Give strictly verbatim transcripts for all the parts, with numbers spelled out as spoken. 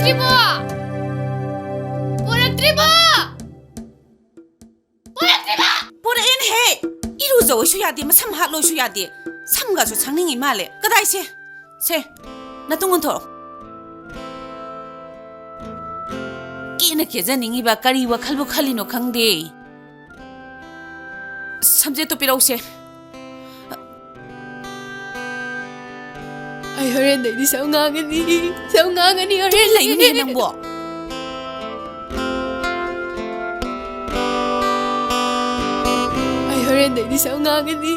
ꯄꯨꯔꯛꯇ꯭ꯔꯤꯕꯣ? ꯄꯨꯔꯛꯇ꯭ꯔꯤꯕꯣ? ꯄꯨꯔꯛꯇ꯭ꯔꯤꯕꯣ? ꯄꯨꯔꯛꯑꯦꯅꯦꯍꯦ! ꯏꯔꯨꯖꯧꯁꯨ ꯌꯥꯗꯦ, ꯃꯁꯝ ꯍꯥꯠꯂꯣꯁꯨ ꯌꯥꯗꯦ, ꯁꯝꯒꯁꯨ ꯁꯪꯅꯤꯡꯉꯤ ꯃꯥꯜꯂꯦ꯫ ꯀꯗꯥꯏꯁꯦ? ꯁꯦ, ꯅꯇꯨꯡ ꯑꯣꯟꯊꯣꯔꯛꯑꯣ꯫ ꯀꯦꯅ ꯀꯦꯖꯅꯤꯡꯉꯤꯕ ꯀꯔꯤ ꯋꯥꯈꯜꯕꯨ ꯈꯜꯂꯤꯅꯣ ꯈꯪꯗꯦ꯫ ꯁꯝꯖꯦꯠꯇꯣ ꯄꯤꯔꯛꯎꯁꯦ꯫ ꯑꯩ ꯍꯣꯔꯦꯟꯗꯩꯗꯤ ꯁꯝ ꯉꯥꯡꯉꯅꯤ, ꯁꯝ ꯉꯥꯡꯉꯅꯤ ꯍꯣꯔꯦꯟ꯫ ꯂꯩꯌꯨꯅꯦ ꯅꯪꯕꯣ꯫ ꯑꯩ ꯍꯣꯔꯦꯟꯗꯩꯗꯤ ꯁꯝ ꯉꯥꯡꯉꯅꯤ꯫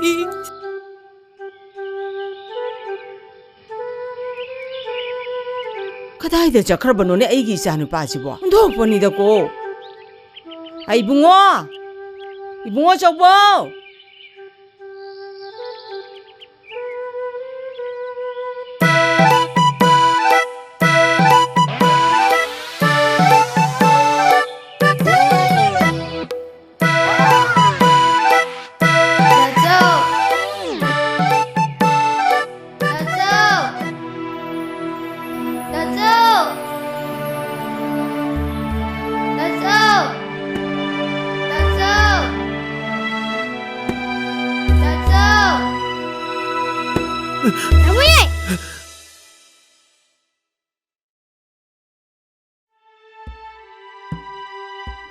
ꯀꯗꯥꯏꯗ ꯆꯠꯈ꯭ꯔꯕꯅꯣꯅꯦ ꯑꯩꯒꯤ ꯏꯆꯥ ꯅꯨꯄꯥꯁꯤꯕꯣ? ꯍꯨꯟꯗꯣꯛꯄꯅꯤꯗꯀꯣ꯫ ꯑꯩ ꯏꯕꯨꯡꯉꯣ! ꯏꯕꯨꯡꯉꯣ ꯆꯧꯕꯣ!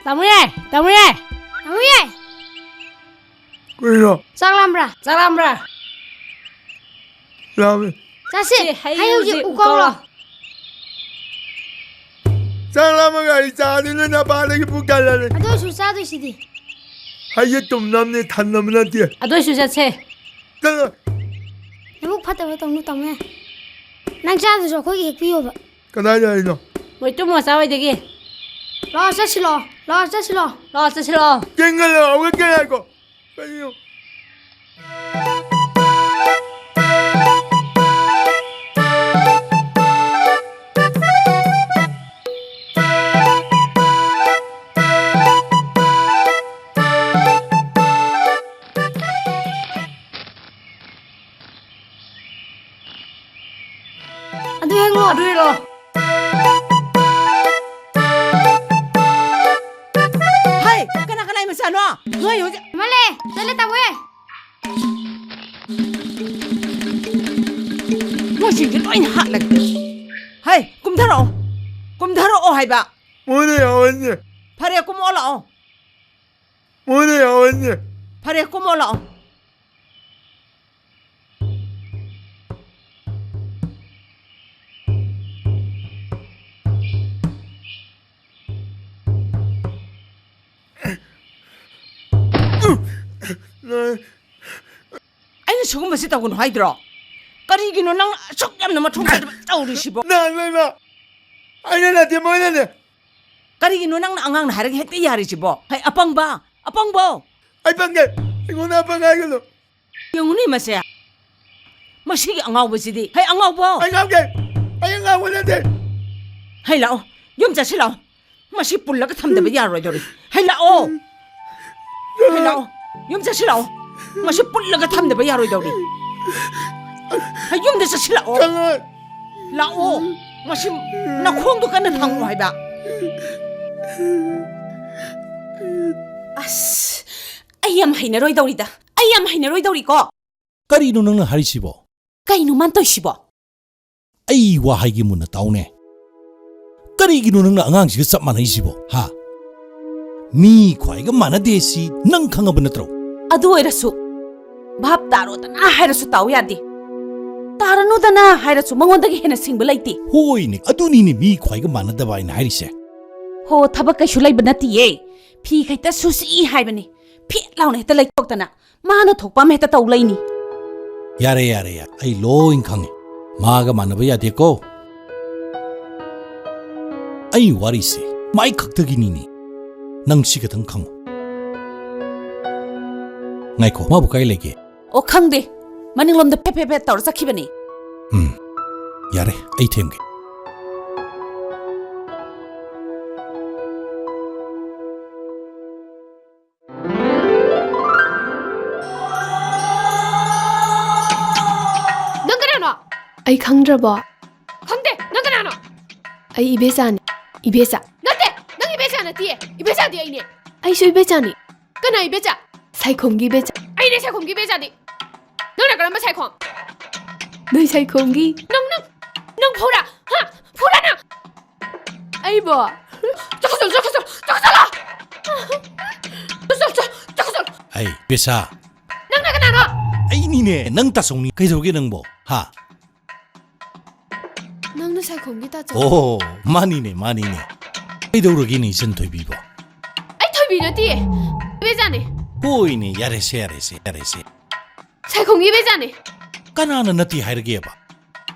ꯇꯥꯃꯣ ꯌꯥꯏ! ꯇꯥꯃꯣ ꯌꯥꯏ! ꯇꯥꯃꯣ ꯌꯥꯏ! ꯀꯩꯅꯣ? ꯆꯥꯛ ꯂꯥꯝꯕ꯭ꯔꯥ? ꯆꯥꯛ ꯂꯥꯝꯕ꯭ꯔꯥ? ꯂꯥꯝꯃꯦ꯫ ꯆꯥꯁꯤ꯫ ꯁꯤ ꯍꯩ ꯍꯩ ꯍꯧꯖꯤꯛ ꯍꯧꯖꯤꯛ ꯎꯀꯥꯎꯔꯣ꯫ ꯎꯀꯥꯎꯔꯣ꯫ ꯆꯥꯛ ꯂꯥꯝꯃꯒ ꯑꯩ ꯆꯥꯗꯣꯏꯅꯣ ꯅꯄꯥꯗꯒꯤ ꯄꯨꯡ ꯀꯌꯥ ꯂꯥꯝꯃꯦ? ꯑꯗꯨ ꯑꯣꯏꯁꯨ ꯆꯥꯗꯣꯏꯁꯤꯗꯤ꯫ ꯍꯩꯁꯦ ꯇꯨꯝꯅꯕꯅꯦ, ꯊꯟꯅꯕ ꯅꯠꯇꯦ꯫ ꯑꯗꯨ ꯑꯣꯏꯁꯨ ꯆꯠꯁꯦ꯫ ꯆꯠꯂꯣ꯫ ꯅꯕꯨꯛ ꯐꯠꯇꯕ ꯇꯧꯅꯨ ꯇꯥꯃꯣ ꯌꯥꯏ꯫ ꯅꯪ ꯆꯥꯗ꯭ꯔꯁꯨ ꯑꯩꯈꯣꯏꯒꯤ ꯍꯦꯛꯄꯤꯌꯣꯕ꯫ ꯀꯗꯥꯏꯗ ꯍꯥꯏꯅꯣ? ꯃꯣꯏ ꯇꯨꯝꯃꯣ ꯆꯥ ꯍꯣꯏꯗꯒꯤ꯫ ꯂꯥꯛꯑꯣ ꯆꯠꯁꯤ ꯂꯥꯛꯑꯣ꯫ ꯂꯥꯛꯑꯣ ꯆꯠꯁꯤ ꯂꯥꯛꯑꯣ꯫ ꯂꯥꯛꯑꯣ ꯆꯠꯁꯤ ꯂꯥꯛꯑꯣ꯫ ꯆꯦꯡꯒ ꯂꯥꯛꯑꯣ ꯀꯩ ꯍꯥꯏꯀꯣ? ꯀꯩꯅꯣ? ꯑꯗꯨ ꯍꯦꯛꯂꯣ꯫ ꯑꯗꯨ ꯍꯦꯛꯂꯣ꯫ ꯅꯣꯏ ꯍꯧꯖꯤꯛ ꯃꯂꯦ, ꯆꯠꯂꯦ ꯇꯧꯋꯦ꯫ ꯃꯣꯏꯁꯤꯡꯁꯦ ꯂꯣꯏꯅ ꯍꯥꯠꯂꯒꯦ꯫ ꯍꯩ, ꯀꯨꯝꯊꯔꯛꯑꯣ, ꯀꯨꯝꯊꯔꯛꯑꯣ ꯍꯥꯏꯕ꯫ ꯃꯣꯏꯅ ꯌꯥꯎꯍꯟꯁꯦ꯫ ꯐꯔꯦ, ꯀꯨꯝꯃꯛꯑꯣ ꯂꯥꯛꯑꯣ꯫ ꯃꯣꯏꯅ ꯌꯥꯎꯍꯟꯁꯦ꯫ ꯐꯔꯦ, ꯀꯨꯝꯃꯛꯑꯣ ꯂꯥꯛꯑꯣ꯫ ꯑꯩꯅ ꯁꯤꯒꯨꯝꯕꯁꯤ ꯇꯧꯒꯅꯨ ꯍꯥꯏꯗ꯭ꯔꯣ? ꯀꯔꯤꯒꯤꯅꯣ ꯅꯪ ꯑꯁꯨꯛ ꯌꯥꯝꯅ ꯃꯊꯣꯡ ꯆꯥꯗꯕ ꯇꯧꯔꯤꯁꯤꯕꯣ? ꯅꯍꯥꯟ ꯂꯣꯏꯃꯛ ꯑꯩꯅ ꯅꯠꯇꯦ, ꯃꯣꯏꯅꯅꯦ꯫ ꯀꯔꯤꯒꯤꯅꯣ ꯅꯪꯅ ꯑꯉꯥꯡꯅ ꯍꯥꯏꯔꯒ ꯍꯦꯛꯇ ꯌꯥꯔꯤꯁꯤꯕꯣ? ꯍꯩ, ꯑꯄꯪꯕ, ꯑꯄꯪꯕꯣ! ꯑꯩ ꯄꯪꯉꯦ꯫ ꯑꯩꯉꯣꯟꯗ ꯑꯄꯪ ꯍꯥꯏꯒꯅꯨ꯫ ꯌꯦꯡꯉꯨꯅꯦ ꯃꯁꯦ꯫ ꯃꯁꯤꯒꯤ ꯑꯉꯥꯎꯕꯁꯤꯗꯤ꯫ ꯍꯩ, ꯑꯉꯥꯎꯕ! ꯑꯩ ꯉꯥꯎꯗꯦ꯫ ꯑꯩ ꯑꯉꯥꯎꯕ ꯅꯠꯇꯦ꯫ ꯍꯩ, ꯂꯥꯛꯑꯣ꯫ ꯌꯨꯝ ꯆꯠꯁꯤ ꯂꯥꯛꯑꯣ꯫ ꯃꯁꯤ ꯄꯨꯜꯂꯒ ꯊꯝꯗꯕ ꯌꯥꯔꯣꯏꯗꯧꯔꯤ꯫ ꯍꯩ, ꯂꯥꯛꯑꯣ꯫ ꯍꯩ, ꯂꯥꯛꯑꯣ꯫ ꯌꯨꯝ ꯆꯠꯁꯤ ꯂꯥꯛꯑꯣ꯫ ꯃꯁꯤ ꯄꯨꯜꯂꯒ ꯊꯝꯗꯕ ꯌꯥꯔꯣꯏꯗꯧꯔꯤ꯫ ꯍꯩ, ꯌꯨꯝꯗ ꯆꯠꯁꯤ ꯂꯥꯛꯑꯣ꯫ ꯆꯠꯂꯣꯏ꯫ ꯂꯥꯛꯑꯣ꯫ ꯃꯁꯤ ꯅꯈꯣꯡꯗꯣ ꯀꯟꯅ ꯊꯥꯡꯉꯨ ꯍꯥꯏꯕ꯫ ꯑꯁ, ꯑꯩ ꯌꯥꯝ ꯍꯩꯅꯔꯣꯏꯗꯧꯔꯤꯗ꯫ ꯑꯩ ꯌꯥꯝ ꯍꯩꯅꯔꯣꯏꯗꯧꯔꯤꯀꯣ꯫ ꯀꯔꯤꯅꯣ ꯅꯪꯅ ꯍꯥꯏꯔꯤꯁꯤꯕꯣ? ꯀꯩꯅꯣ ꯃꯥꯅ ꯇꯧꯔꯤꯁꯤꯕꯣ? ꯑꯩ ꯋꯥ ꯍꯥꯏꯒꯦ ꯃꯨꯟꯅ ꯇꯥꯎꯅꯦ꯫ ꯀꯔꯤꯒꯤꯅꯣ ꯅꯪꯅ ꯑꯉꯥꯡꯁꯤꯒ ꯆꯞ ꯃꯥꯟꯅꯩꯁꯤꯕꯣ? ꯍꯥ? ꯃꯤ ꯈ꯭ꯋꯥꯏꯒ ꯃꯥꯟꯅꯗꯦ ꯁꯤ ꯅꯪ ꯈꯪꯉꯕ ꯅꯠꯇ꯭ꯔꯣ? ꯑꯗꯨ ꯑꯣꯏꯔꯁꯨ ꯚꯥꯞ ꯇꯥꯔꯣꯗꯅ ꯍꯥꯏꯔꯁꯨ ꯇꯥꯎ ꯌꯥꯗꯦ꯫ ꯇꯥꯔꯅꯨꯗꯅ ꯍꯥꯏꯔꯁꯨ ꯃꯉꯣꯟꯗꯒꯤ ꯍꯦꯟꯅ ꯁꯤꯡꯕ ꯂꯩꯇꯦ꯫ ꯍꯣꯏꯅꯦ, ꯑꯗꯨꯅꯤꯅꯦ ꯃꯤ ꯈ꯭ꯋꯥꯏꯒ ꯃꯥꯟꯅꯗꯕ ꯍꯥꯏꯅ ꯍꯥꯏꯔꯤꯁꯦ꯫ ꯍꯣ, ꯊꯕꯛ ꯀꯩꯁꯨ ꯂꯩꯕ ꯅꯠꯇꯤꯌꯦ꯫ ꯐꯤ ꯈꯛꯇ ꯁꯨꯁꯤ ꯍꯥꯏꯕꯅꯤ꯫ ꯐꯦꯠ ꯂꯥꯎꯅ ꯍꯦꯛꯇ ꯂꯩꯊꯣꯛꯇꯅ꯫ ꯃꯥꯅ ꯊꯣꯛꯄ ꯑꯃ ꯍꯦꯛꯇ ꯇꯧ ꯂꯩꯅꯤ꯫ ꯌꯥꯔꯦ, ꯌꯥꯔꯦ, ꯌꯥꯔꯦ꯫ ꯑꯩ ꯂꯣꯏ ꯈꯪꯉꯦ꯫ ꯃꯥꯒ ꯃꯥꯟꯅꯕ ꯌꯥꯗꯦꯀꯣ꯫ ꯑꯩ ꯋꯥꯔꯤꯁꯦ ꯃꯥꯏ ꯈꯛꯇꯒꯤꯅꯤꯅꯦ꯫ ꯅꯪ ꯁꯤ ꯈꯛꯇꯪ ꯈꯪꯉꯨ꯫ ꯉꯥꯏꯈꯣ, ꯃꯥꯕꯨ ꯀꯥꯏ ꯂꯩꯒꯦ? ꯑꯣ, ꯈꯪꯗꯦ꯫ ꯃꯅꯤꯡꯂꯣꯝꯗ ꯐꯦꯠ ꯐꯦꯠ ꯐꯦꯠ ꯇꯧꯔ ꯆꯠꯈꯤꯕꯅꯤ꯫ ꯎꯝ, ꯌꯥꯔꯦ, ꯑꯩ ꯊꯦꯝꯒꯦ꯫ ꯅꯪ ꯀꯅꯥꯅꯣ? ꯑꯩ ꯈꯪꯗ꯭ꯔꯕꯣ? ꯈꯪꯗꯦ꯫ ꯅꯪ ꯀꯅꯥꯅꯣ? ꯑꯩ ꯏꯕꯦꯆꯥꯅꯤ꯫ ꯏꯕꯦꯆꯥ꯫ ꯅꯠꯇꯦ! ꯅꯪ ꯏꯕꯦꯆꯥ ꯅꯠꯇꯤꯌꯦ꯫ ꯏꯕꯦꯆꯥꯗꯤ ꯑꯩꯅꯦ꯫ ꯑꯩꯁꯨ ꯏꯕꯦꯆꯥꯅꯤ꯫ ꯀꯅꯥ ꯏꯕꯦꯆꯥ? ꯁꯥꯏꯈꯣꯝꯒꯤ ꯏꯕꯦꯆꯥ꯫ ꯑꯩꯅꯦ ꯁꯥꯏꯈꯣꯝꯒꯤ ꯏꯕꯦꯆꯥꯗꯤ꯫ ꯅꯪꯅ ꯀꯔꯝꯕ ꯁꯥꯏꯈꯣꯝ? ꯅꯣꯏ ꯁꯥꯏꯈꯣꯝꯒꯤ꯫ ꯅꯪ, ꯅꯪ, ꯅꯪ ꯐꯨꯔꯥ? ꯍꯥ? ꯐꯨꯔꯥ ꯅꯪ? ꯑꯩꯕꯣ? ꯆꯠꯈ꯭ꯔꯣ, ꯆꯠꯈ꯭ꯔꯣ, ꯆꯠꯈ꯭ꯔꯣ, ꯆꯠꯈ꯭ꯔꯣ, ꯆꯠꯈ꯭ꯔꯣ꯫ ꯆꯠꯈ꯭ꯔꯣ, ꯆꯠꯈ꯭ꯔꯣ, ꯆꯠꯈ꯭ꯔꯣ, ꯆꯠꯈ꯭ꯔꯣ꯫ ꯑꯩ ꯄꯦꯁꯥ꯫ ꯅꯪꯅ ꯀꯅꯥꯅꯣ? ꯑꯩꯅꯤꯅꯦ, ꯅꯪ ꯇꯥꯆꯧꯅꯤ꯫ ꯀꯩꯗꯧꯔꯒꯦ ꯅꯪꯕꯣ? ꯍꯥ? ꯅꯪꯅ ꯁꯥꯏꯈꯣꯝꯒꯤ ꯇꯥꯆꯧ? ꯑꯣ, ꯃꯥꯅꯤꯅꯦ, ꯃꯥꯅꯤꯅꯦ꯫ ꯀꯩꯗꯧꯔꯒꯦꯅꯦ, ꯏꯆꯟ ꯊꯣꯏꯕꯤꯕꯣ? ꯑꯩ ꯊꯣꯏꯕꯤ ꯅꯠꯇꯤꯌꯦ, ꯏꯕꯦꯆꯥꯅꯦ꯫ ꯍꯣꯏꯅꯦ, ꯌꯥꯔꯦꯁꯦ, ꯌꯥꯔꯦꯁꯦ, ꯌꯥꯔꯦꯁꯦ꯫ ꯁꯥꯏꯈꯣꯝꯒꯤ ꯏꯕꯦꯆꯥꯅꯦ꯫ ꯀꯅꯥꯅ ꯅꯠꯇꯦ ꯍꯥꯏꯔꯒꯦꯕ?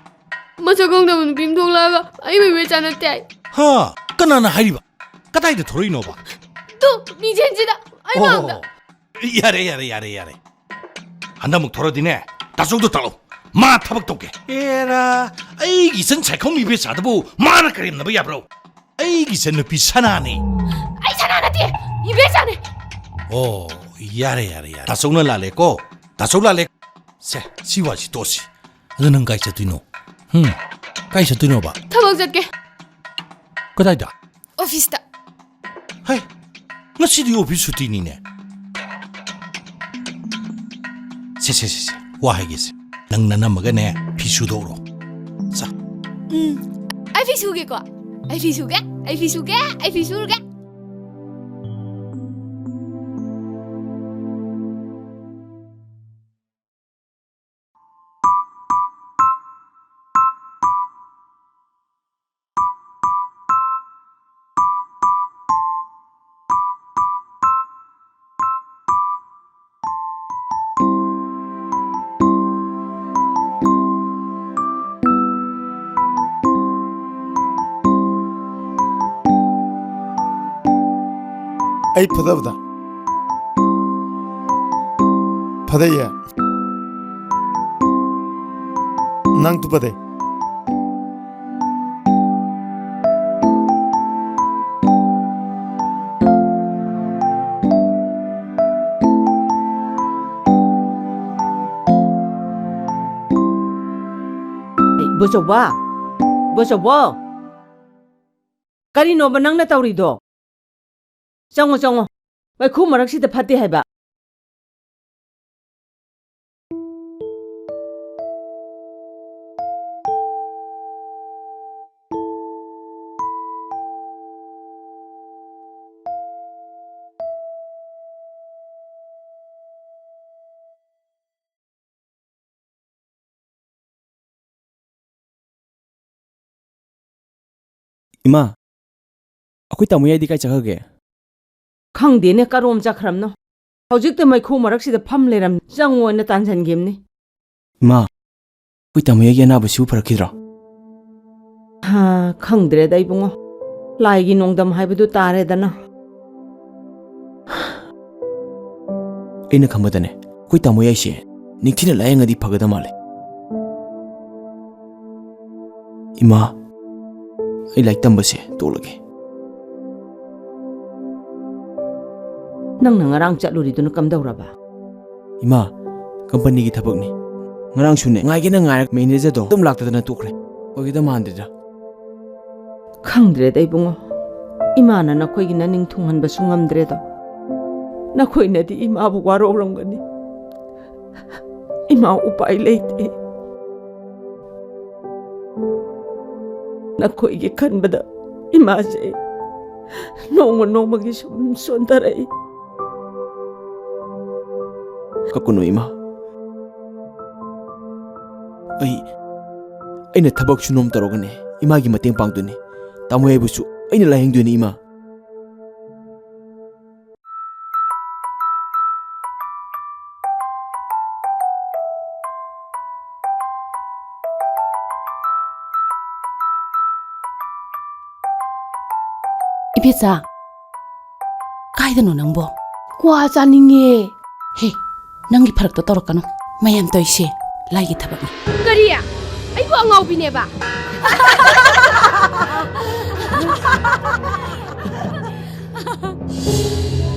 ꯃꯁꯛ ꯈꯪꯗꯕ ꯅꯨꯄꯤ ꯑꯃ ꯊꯣꯛꯂꯛꯑꯒ ꯑꯩꯕꯨ ꯏꯕꯦꯆꯥ ꯅꯠꯇꯦ ꯍꯥꯏ꯫ ꯍꯥ? ꯀꯅꯥꯅ ꯍꯥꯏꯔꯤꯕ? ꯀꯗꯥꯏꯗ ꯊꯣꯔꯛꯏꯅꯣꯕ? ꯇꯨ, ꯃꯤꯡꯁꯦꯟꯁꯤꯗ, ꯑꯩ ꯃꯥꯡꯗ꯫ ꯑꯣ, ꯌꯥꯔꯦ, ꯌꯥꯔꯦ, ꯌꯥꯔꯦ, ꯌꯥꯔꯦ꯫ ꯍꯟꯗꯛꯃꯨꯛ ꯊꯣꯔꯛꯑꯗꯤꯅꯦ, ꯇꯥꯆꯧꯗꯣ ꯇꯥꯛꯂꯣ꯫ ꯃꯥ ꯊꯕꯛ ꯇꯧꯒꯦ꯫ ꯑꯦꯔꯥ, ꯑꯩꯒꯤ ꯏꯆꯟ ꯁꯥꯏꯈꯣꯝ ꯏꯕꯦꯆꯥꯗꯨꯕꯨ ꯃꯥꯅ ꯀꯔꯦꯝꯅꯕ ꯌꯥꯕ꯭ꯔꯣ? ꯑꯩꯒꯤ ꯏꯆꯟ ꯅꯨꯄꯤ ꯁꯅꯥꯅꯤ꯫ ꯑꯩ ꯁꯅꯥ ꯅꯠꯇꯦ, ꯏꯕꯦꯆꯥꯅꯦ꯫ ꯑꯣ, ꯌꯥꯔꯦ, ꯌꯥꯔꯦ, ꯌꯥꯔꯦ꯫ ꯇꯥꯆꯧꯅ ꯂꯥꯜꯂꯦꯀꯣ꯫ ꯇꯥꯆꯧ ꯂꯥꯜꯂꯦ꯫ ꯁꯦ, ꯁꯤ ꯋꯥꯁꯤ ꯇꯣꯛꯁꯤ꯫ ꯑꯗꯨ ꯅꯪ ꯀꯥꯏ ꯆꯠꯇꯣꯏꯅꯣ? ꯍꯨꯝ? ꯀꯥꯏ ꯆꯠꯇꯣꯏꯅꯣꯕ? ꯊꯕꯛ ꯆꯠꯀꯦ꯫ ꯀꯗꯥꯏꯗ? ꯑꯣꯐꯤꯁꯇ꯫ ꯍꯩ, ꯉꯁꯤꯗꯤ ꯑꯣꯐꯤꯁ ꯁꯨꯇꯤꯅꯤꯅꯦ꯫ ꯁꯦ, ꯁꯦ, ꯁꯦ, ꯁꯦ, ꯋꯥ ꯍꯥꯏꯒꯦꯁꯦ꯫ ꯅꯪ ꯅꯅꯝꯃꯒꯅꯦ, ꯐꯤ ꯁꯨꯗꯣꯛꯎꯔꯣ꯫ ꯁꯥ꯫ ꯎꯝ, ꯑꯩ ꯐꯤ ꯁꯨꯒꯦꯀꯣ꯫ ꯑꯩ ꯐꯤ ꯁꯨꯒꯦ, ꯑꯩ ꯐꯤ ꯁꯨꯒꯦ, ꯑꯩ ꯐꯤ ꯁꯨꯔꯒꯦ꯫ ꯑꯩ ꯐꯨꯗꯕꯗ꯫ ꯐꯗꯩꯌꯦ꯫ ꯅꯪ ꯇꯨ ꯐꯗꯩ꯫ ꯏꯕꯣꯆꯧꯕ, ꯏꯕꯣꯆꯧꯕ, ꯀꯔꯤꯅꯣꯕ ꯅꯪꯅ ꯇꯧꯔꯤꯗꯣ? ꯆꯪꯉꯣ, ꯆꯪꯉꯣ꯫ ꯃꯩꯈꯨ ꯃꯔꯛꯁꯤꯗ ꯐꯠꯇꯦ ꯍꯥꯏꯕ꯫ ꯏꯃꯥ, ꯑꯩꯈꯣꯏ ꯇꯥꯃꯣ ꯌꯥꯏꯗꯤ ꯀꯥꯏ ꯆꯠꯈ꯭ꯔꯒꯦ? ꯈꯪꯗꯦꯅꯦ, ꯀꯔꯣꯝ ꯆꯠꯈ꯭ꯔꯕꯅꯣ꯫ ꯍꯧꯖꯤꯛꯇ ꯃꯩꯈꯨ ꯃꯔꯛꯁꯤꯗ ꯐꯝ ꯂꯩꯔꯝ, ꯆꯪꯉꯣꯅ ꯇꯥꯟꯁꯤꯟꯈꯤꯕꯅꯤ꯫ ꯏꯃꯥ, ꯑꯩꯈꯣꯏ ꯇꯥꯃꯣ ꯌꯥꯏꯒꯤ ꯑꯅꯥꯕꯁꯤꯕꯨ ꯐꯔꯛꯈꯤꯗ꯭ꯔꯣ? ꯍꯥ, ꯈꯪꯗ꯭ꯔꯦꯗ ꯏꯕꯨꯡꯉꯣ, ꯂꯥꯏꯒꯤ ꯅꯣꯡꯗꯝ ꯍꯥꯏꯕꯗꯨ ꯇꯥꯔꯦꯗꯅ꯫ ꯑꯩꯅ ꯈꯟꯕꯗꯅꯦ, ꯑꯩꯈꯣꯏ ꯇꯥꯃꯣ ꯌꯥꯏꯁꯦ ꯅꯤꯡꯊꯤꯅ ꯂꯥꯌꯦꯡꯉꯗꯤ ꯐꯒꯗ ꯃꯥꯜꯂꯦ꯫ ꯏꯃꯥ, ꯑꯩ ꯂꯥꯏꯔꯤꯛ ꯇꯝꯕꯁꯦ ꯇꯣꯛꯂꯒꯦ꯫ ꯅꯪꯅ ꯉꯔꯥꯡ ꯆꯠꯂꯨꯔꯤꯗꯨꯅ ꯀꯝꯗꯧꯔꯕ? ꯏꯃꯥ, ꯀꯝꯄꯅꯤꯒꯤ ꯊꯕꯛꯅꯤ꯫ ꯉꯔꯥꯡꯁꯨꯅꯦ, ꯉꯥꯏꯒꯦꯅ ꯉꯥꯏꯔ ꯃꯦꯅꯦꯖꯔꯗꯣ ꯑꯗꯨꯝ ꯂꯥꯛꯇꯗꯅ ꯇꯣꯛꯈ꯭ꯔꯦ꯫ ꯑꯣꯏꯒꯗ ꯃꯥꯟꯗꯦꯗ꯫ ꯈꯪꯗ꯭ꯔꯦꯗ ꯏꯕꯨꯡꯉꯣ, ꯏꯃꯥꯅ ꯅꯈꯣꯏꯒꯤ ꯅꯅꯤꯡ ꯊꯨꯡꯍꯟꯕꯁꯨ ꯉꯝꯗ꯭ꯔꯦꯗꯣ꯫ ꯅꯈꯣꯏꯅꯗꯤ ꯏꯃꯥꯕꯨ ꯋꯥꯔꯧꯔꯝꯒꯅꯤ꯫ ꯏꯃꯥ ꯎꯄꯥꯏ ꯂꯩꯇꯦ꯫ ꯅꯈꯣꯏꯒꯤ ꯈꯟꯕꯗ ꯏꯃꯥꯁꯦ ꯅꯣꯡꯃ ꯅꯣꯡꯃꯒꯤ ꯁꯨꯝ ꯁꯣꯟꯊꯔꯛꯏ꯫ ꯀꯞꯀꯅꯨ ꯏꯃꯥ꯫ ꯑꯩ, ꯑꯩꯅ ꯊꯕꯛ ꯁꯨꯅꯣꯝ ꯇꯧꯔꯒꯅꯦ ꯏꯃꯥꯒꯤ ꯃꯇꯦꯡ ꯄꯥꯡꯗꯣꯏꯅꯤ꯫ ꯇꯥꯃꯣ ꯌꯥꯏꯕꯨꯁꯨ ꯑꯩꯅ ꯂꯥꯏꯌꯦꯡꯗꯣꯏꯅꯤ ꯏꯃꯥ꯫ ꯏꯕꯦꯆꯥ, ꯀꯥꯏꯗꯅꯣ ꯅꯪꯕꯣ? ꯀ꯭ꯋꯥ ꯆꯥꯅꯤꯡꯉꯦ꯫ ꯍꯦ, ꯅꯪꯒꯤ ꯐꯔꯛꯇꯣ ꯇꯧꯔꯛꯀꯅꯨ꯫ ꯃꯌꯥꯝ ꯇꯧꯔꯤꯁꯦ ꯂꯥꯏꯒꯤ ꯊꯕꯛꯅꯤ꯫ ꯀꯔꯤ? ꯑꯩꯕꯨ ꯑꯉꯥꯎꯕꯤꯅꯦꯕ?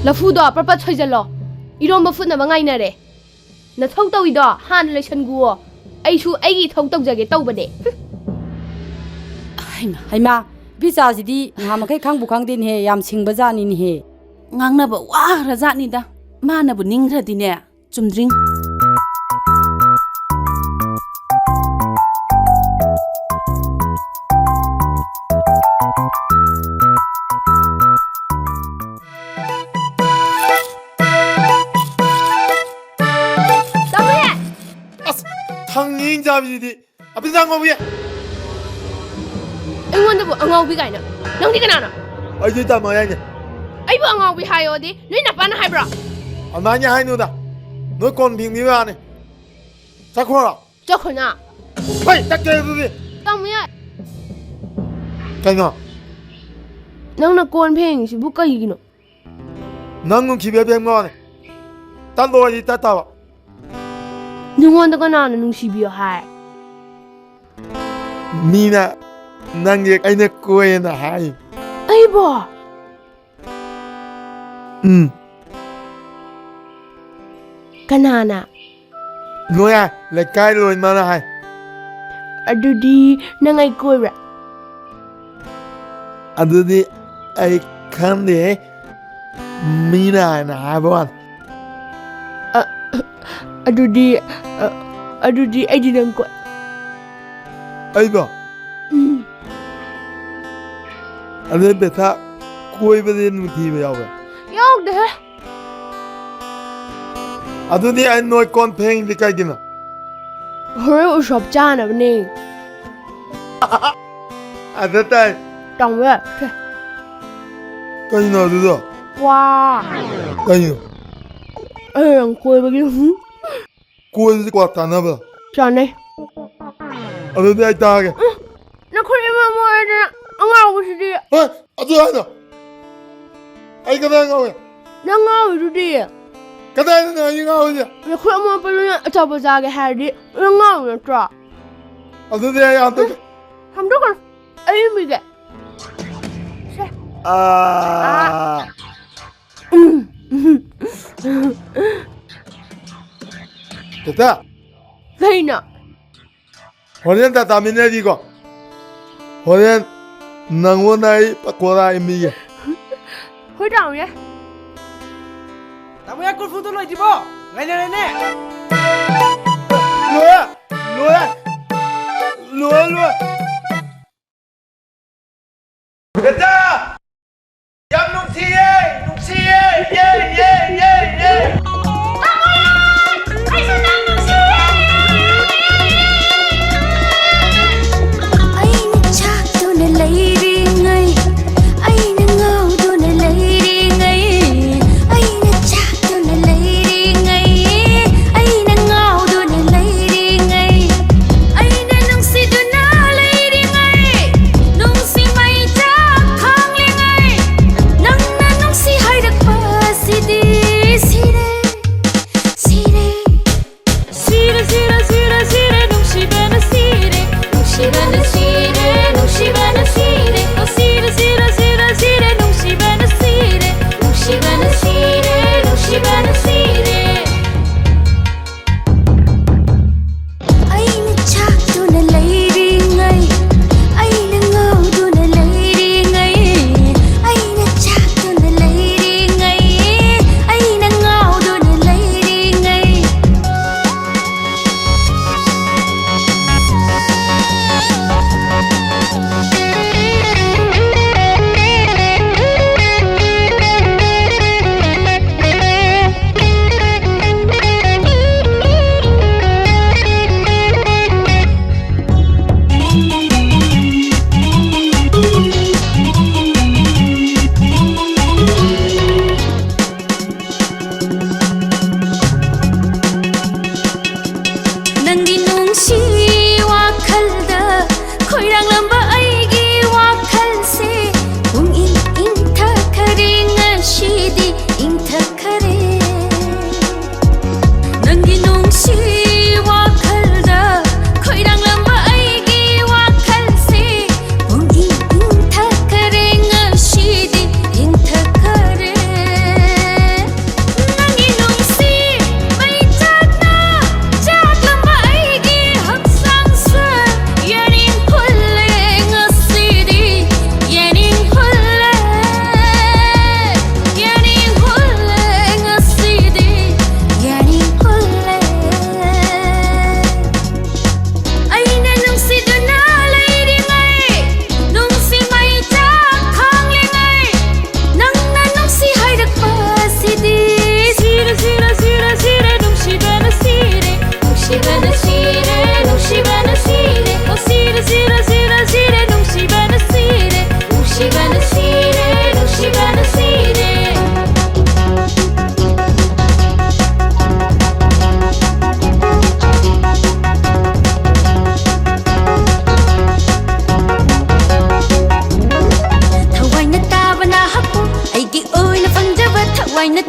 ꯂꯐꯨꯗꯣ ꯄ꯭ꯔꯄꯠ ꯁꯣꯏꯖꯜꯂꯣ꯫ ꯏꯔꯣꯝꯕ ꯐꯨꯠꯅꯕ ꯉꯥꯏꯅꯔꯦ꯫ ꯅꯊꯧ ꯇꯧꯏꯗꯣ ꯍꯥꯟꯅ ꯂꯣꯏꯁꯟꯒꯨꯋꯣ꯫ ꯑꯩꯁꯨ ꯑꯩꯒꯤ ꯏꯊꯧ ꯇꯧꯖꯒꯦ ꯇꯧꯕꯅꯦ꯫ ꯍꯩꯃꯥ, ꯍꯩꯃꯥ, ꯏꯕꯦꯆꯥꯁꯤꯗꯤ ꯅꯍꯥꯟꯃꯈꯩ ꯈꯪꯕꯨ ꯈꯪꯗꯦꯅꯦꯍꯦ, ꯌꯥꯝ ꯁꯤꯡꯕ ꯖꯥꯠꯅꯤꯅꯦꯍꯦ꯫ ꯉꯥꯡꯅꯕ ꯋꯥꯈ꯭ꯔꯖꯥꯠꯅꯤꯗ꯫ ꯃꯥꯅꯕꯨ ꯅꯤꯡꯈ꯭ꯔꯗꯤꯅꯦ꯫ ꯆꯨꯝꯗ꯭ꯔꯤꯡ꯫ ꯇꯥꯃꯣꯅꯦ! ꯑꯁ! ꯊꯥꯡ ꯌꯦꯡ ꯆꯥꯕꯁꯤꯗꯤ! ꯑꯕꯤꯅꯥ ꯑꯉꯥꯎꯕꯤ! ꯑꯩꯉꯣꯟꯗꯕꯨ ꯑꯉꯥꯎꯕꯤ ꯀꯥꯏꯅ? ꯅꯪꯗꯤ ꯀꯅꯥꯅꯣ? ꯑꯩꯗꯤ ꯇꯥꯃꯣ ꯌꯥꯏꯅꯦ꯫ ꯑꯩꯕꯨ ꯑꯉꯥꯎꯕꯤ ꯍꯥꯏꯌꯣꯗꯤ ꯅꯣꯏ ꯅꯄꯥꯅ ꯍꯥꯏꯕ꯭ꯔꯣ? ꯑꯗꯨꯃꯥꯏꯅ ꯍꯥꯏꯅꯨꯗ꯫ ꯅꯣꯏ ꯀꯣꯟ ꯐꯦꯡꯕꯤꯕ ꯌꯥꯅꯤ꯫ ꯆꯠꯈ꯭ꯔꯣ꯫ ꯆꯠꯈꯣꯅ꯫ ꯍꯣꯏ, ꯆꯠꯀꯦ ꯑꯗꯨꯗꯤ꯫ ꯇꯥꯃꯣ ꯌꯥꯏ꯫ ꯀꯩꯅꯣ? ꯅꯪꯅ ꯀꯣꯟ ꯐꯦꯡꯉꯤꯁꯤꯕꯨ ꯀꯩꯒꯤꯅꯣ? ꯅꯪ ꯅꯨꯡꯁꯤꯕꯤꯕ ꯐꯦꯡꯕ ꯋꯥꯅꯤ꯫ ꯇꯠꯂꯣ ꯍꯥꯏꯗꯤ ꯇꯠꯇꯕ꯫ ꯅꯉꯣꯟꯗ ꯀꯅꯥꯅ ꯅꯨꯡꯁꯤꯕꯤꯌꯣ ꯍꯥꯏ? ꯃꯤꯅ ꯅꯪꯁꯦ ꯑꯩꯅ ꯀꯣꯏꯌꯦꯅ ꯍꯥꯏ꯫ ꯑꯩꯕꯣ? ꯎꯝ꯫ ꯀꯅꯥꯅ? ꯂꯣꯌꯥ, ꯂꯩꯀꯥꯏ ꯂꯣꯏ ꯃꯥꯅ ꯍꯥꯏ꯫ ꯑꯗꯨꯗꯤ ꯅꯪ ꯑꯩ ꯀꯣꯏꯕ꯭ꯔꯥ? ꯑꯗꯨꯗꯤ ꯑꯩ ꯈꯪꯗꯦꯍꯦ꯫ ꯃꯤꯅ ꯍꯥꯏꯅ ꯍꯥꯏꯕ ꯋꯥꯅꯤ꯫ ꯑ, ꯑꯗꯨꯗꯤ, ꯑ, ꯑꯗꯨꯗꯤ ꯑꯩꯗꯤ ꯅꯪ ꯀꯣꯏ꯫ ꯑꯩꯕꯣ? ꯎꯝ꯫ ꯑꯗꯨ ꯕꯦꯊꯥ, ꯀꯣꯏꯕꯗꯤ ꯅꯨꯡꯊꯤꯕ ꯌꯥꯎꯕ꯭ꯔꯥ? ꯌꯥꯎꯗꯦꯍꯦ꯫ ꯑꯗꯨꯗꯤ ꯑꯩ ꯅꯣꯏ ꯀꯣꯟ ꯐꯦꯡꯉꯤꯗꯤ ꯀꯩꯒꯤꯅꯣ? ꯍꯣꯔꯦꯟ ꯎꯁꯣꯞ ꯆꯥꯅꯕꯅꯦ꯫ ꯑꯗ ꯇꯥꯏ꯫ ꯇꯥꯃꯣ ꯌꯥꯏ꯫ ꯁꯦ꯫ ꯀꯩꯅꯣ ꯑꯗꯨꯗꯣ? ꯀ꯭ꯋꯥ꯫ ꯀꯩꯅꯣ? ꯑꯩ ꯅꯪ ꯀꯣꯏꯕꯒꯤ꯫ ꯍꯨꯝ꯫ ꯀꯣꯏꯕꯁꯤ ꯀ꯭ꯋꯥ ꯆꯥꯅꯕ꯭ꯔꯣ? ꯆꯥꯅꯩ꯫ ꯑꯗꯨꯗꯤ ꯑꯩ ꯇꯥꯒꯦ꯫ ꯎꯝ, ꯅꯈꯨꯠ ꯏꯃꯣꯠ ꯃꯣꯠꯂꯗꯅ ꯑꯉꯥꯎꯕꯁꯤꯗꯤ꯫ ꯍꯣꯏ, ꯑꯗꯨ ꯍꯥꯏꯅꯣ꯫ ꯑꯩ ꯀꯗꯥꯏ ꯉꯥꯎꯏ? ꯅꯪ ꯉꯥꯎꯔꯤꯗꯨꯗꯤ꯫ ꯀꯗꯥꯏꯗꯅꯣ ꯑꯩ ꯉꯥꯎꯔꯤꯁꯦ? ꯅꯈꯨꯠ ꯑꯃꯣꯠꯄꯗꯨꯅ ꯑꯆꯥꯄꯣꯠ ꯆꯥꯒꯦ ꯍꯥꯏꯔꯗꯤ ꯅꯪ ꯉꯥꯎꯔꯤ ꯅꯠꯇ꯭ꯔꯣ? ꯑꯗꯨꯗꯤ ꯑꯩ ꯍꯟꯗꯛ ꯎꯝ, ꯍꯟꯗꯣꯛꯀꯅꯨ꯫ ꯑꯩ ꯌꯨꯝ ꯄꯤꯒꯦ꯫ ꯁꯦ꯫ ꯑꯥ꯫ ꯑꯥ꯫ ꯎꯝ꯫ ꯇꯦꯇꯥ꯫ ꯀꯩꯅꯣ? ꯍꯣꯔꯦꯟ ꯇꯥꯇꯥ ꯃꯤꯅꯔꯤꯀꯣ꯫ ꯍꯣꯔꯦꯟ ꯅꯪꯉꯣꯟꯗ ꯑꯩ ꯄꯀꯣꯔꯥ ꯏꯟꯕꯤꯒꯦ꯫ ꯍꯣꯏ, ꯇꯥꯃꯣ ꯌꯥꯏ꯫ ꯇꯥꯃꯣ, ꯌꯥ ꯀꯣꯔꯐꯨꯗꯣ ꯂꯣꯏꯗ꯭ꯔꯤꯕꯣ? ꯉꯥꯏꯅꯔꯦꯅꯦ꯫ ꯂꯣꯏꯔꯦ, ꯂꯣꯏꯔꯦ, ꯂꯣꯏꯔꯦ, ꯂꯣꯏꯔꯦ꯫ ꯕꯦꯇꯥ! ꯌꯥꯝ ꯅꯨꯡꯁꯤꯌꯦ! ꯅꯨꯡꯁꯤꯌꯦ! ꯌꯦ, ꯌꯦ, ꯌꯦ, ꯌꯦ! ꯑꯩꯅ ꯆꯥꯛꯇꯨꯅ ꯂꯩꯔꯤꯉꯩ, ꯑꯩꯅ ꯉꯥꯎꯗꯨꯅ ꯂꯩꯔꯤꯉꯩ, ꯑꯩꯅ ꯆꯥꯛꯇꯨꯅ ꯂꯩꯔꯤꯉꯩ, ꯑꯩꯅ ꯉꯥꯎꯗꯨꯅ ꯂꯩꯔꯤꯉꯩ, ꯑꯩꯅ ꯅꯨꯡꯁꯤꯗꯨꯅ ꯂꯩ꯫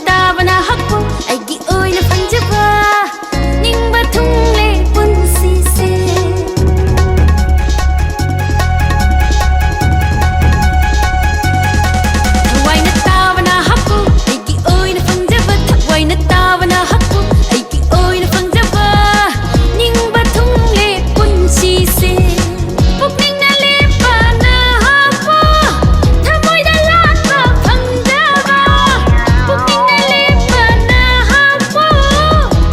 ꯇꯥꯕꯅ ꯍꯛꯄꯨ ꯑꯩꯒꯤ ꯑꯣꯏꯅ ꯐꯪꯖꯕ ꯅꯤꯡꯕ ꯊꯨꯡꯂꯦ ꯄꯨꯟꯁꯤꯁꯦ꯫ ꯊꯋꯥꯏꯅ ꯇꯥꯕꯅ ꯍꯛꯄꯨ ꯑꯩꯒꯤ ꯑꯣꯏꯅ ꯐꯪꯖꯕ, ꯊꯋꯥꯏꯅ ꯇꯥꯕꯅ ꯍꯛꯄꯨ ꯑꯩꯒꯤ ꯑꯣꯏꯅ ꯐꯪꯖꯕ ꯅꯤꯡꯕ ꯊꯨꯡꯂꯦ ꯄꯨꯟꯁꯤꯁꯦ꯫ ꯄꯨꯛꯅꯤꯡꯅ ꯂꯦꯞꯄꯅ ꯍꯛꯄ ꯊꯃꯣꯏꯗ ꯂꯥꯠꯄ ꯐꯪꯗꯕ꯫ ꯄꯨꯛꯅꯤꯡꯅ ꯂꯦꯞꯄꯅ ꯍꯛꯄ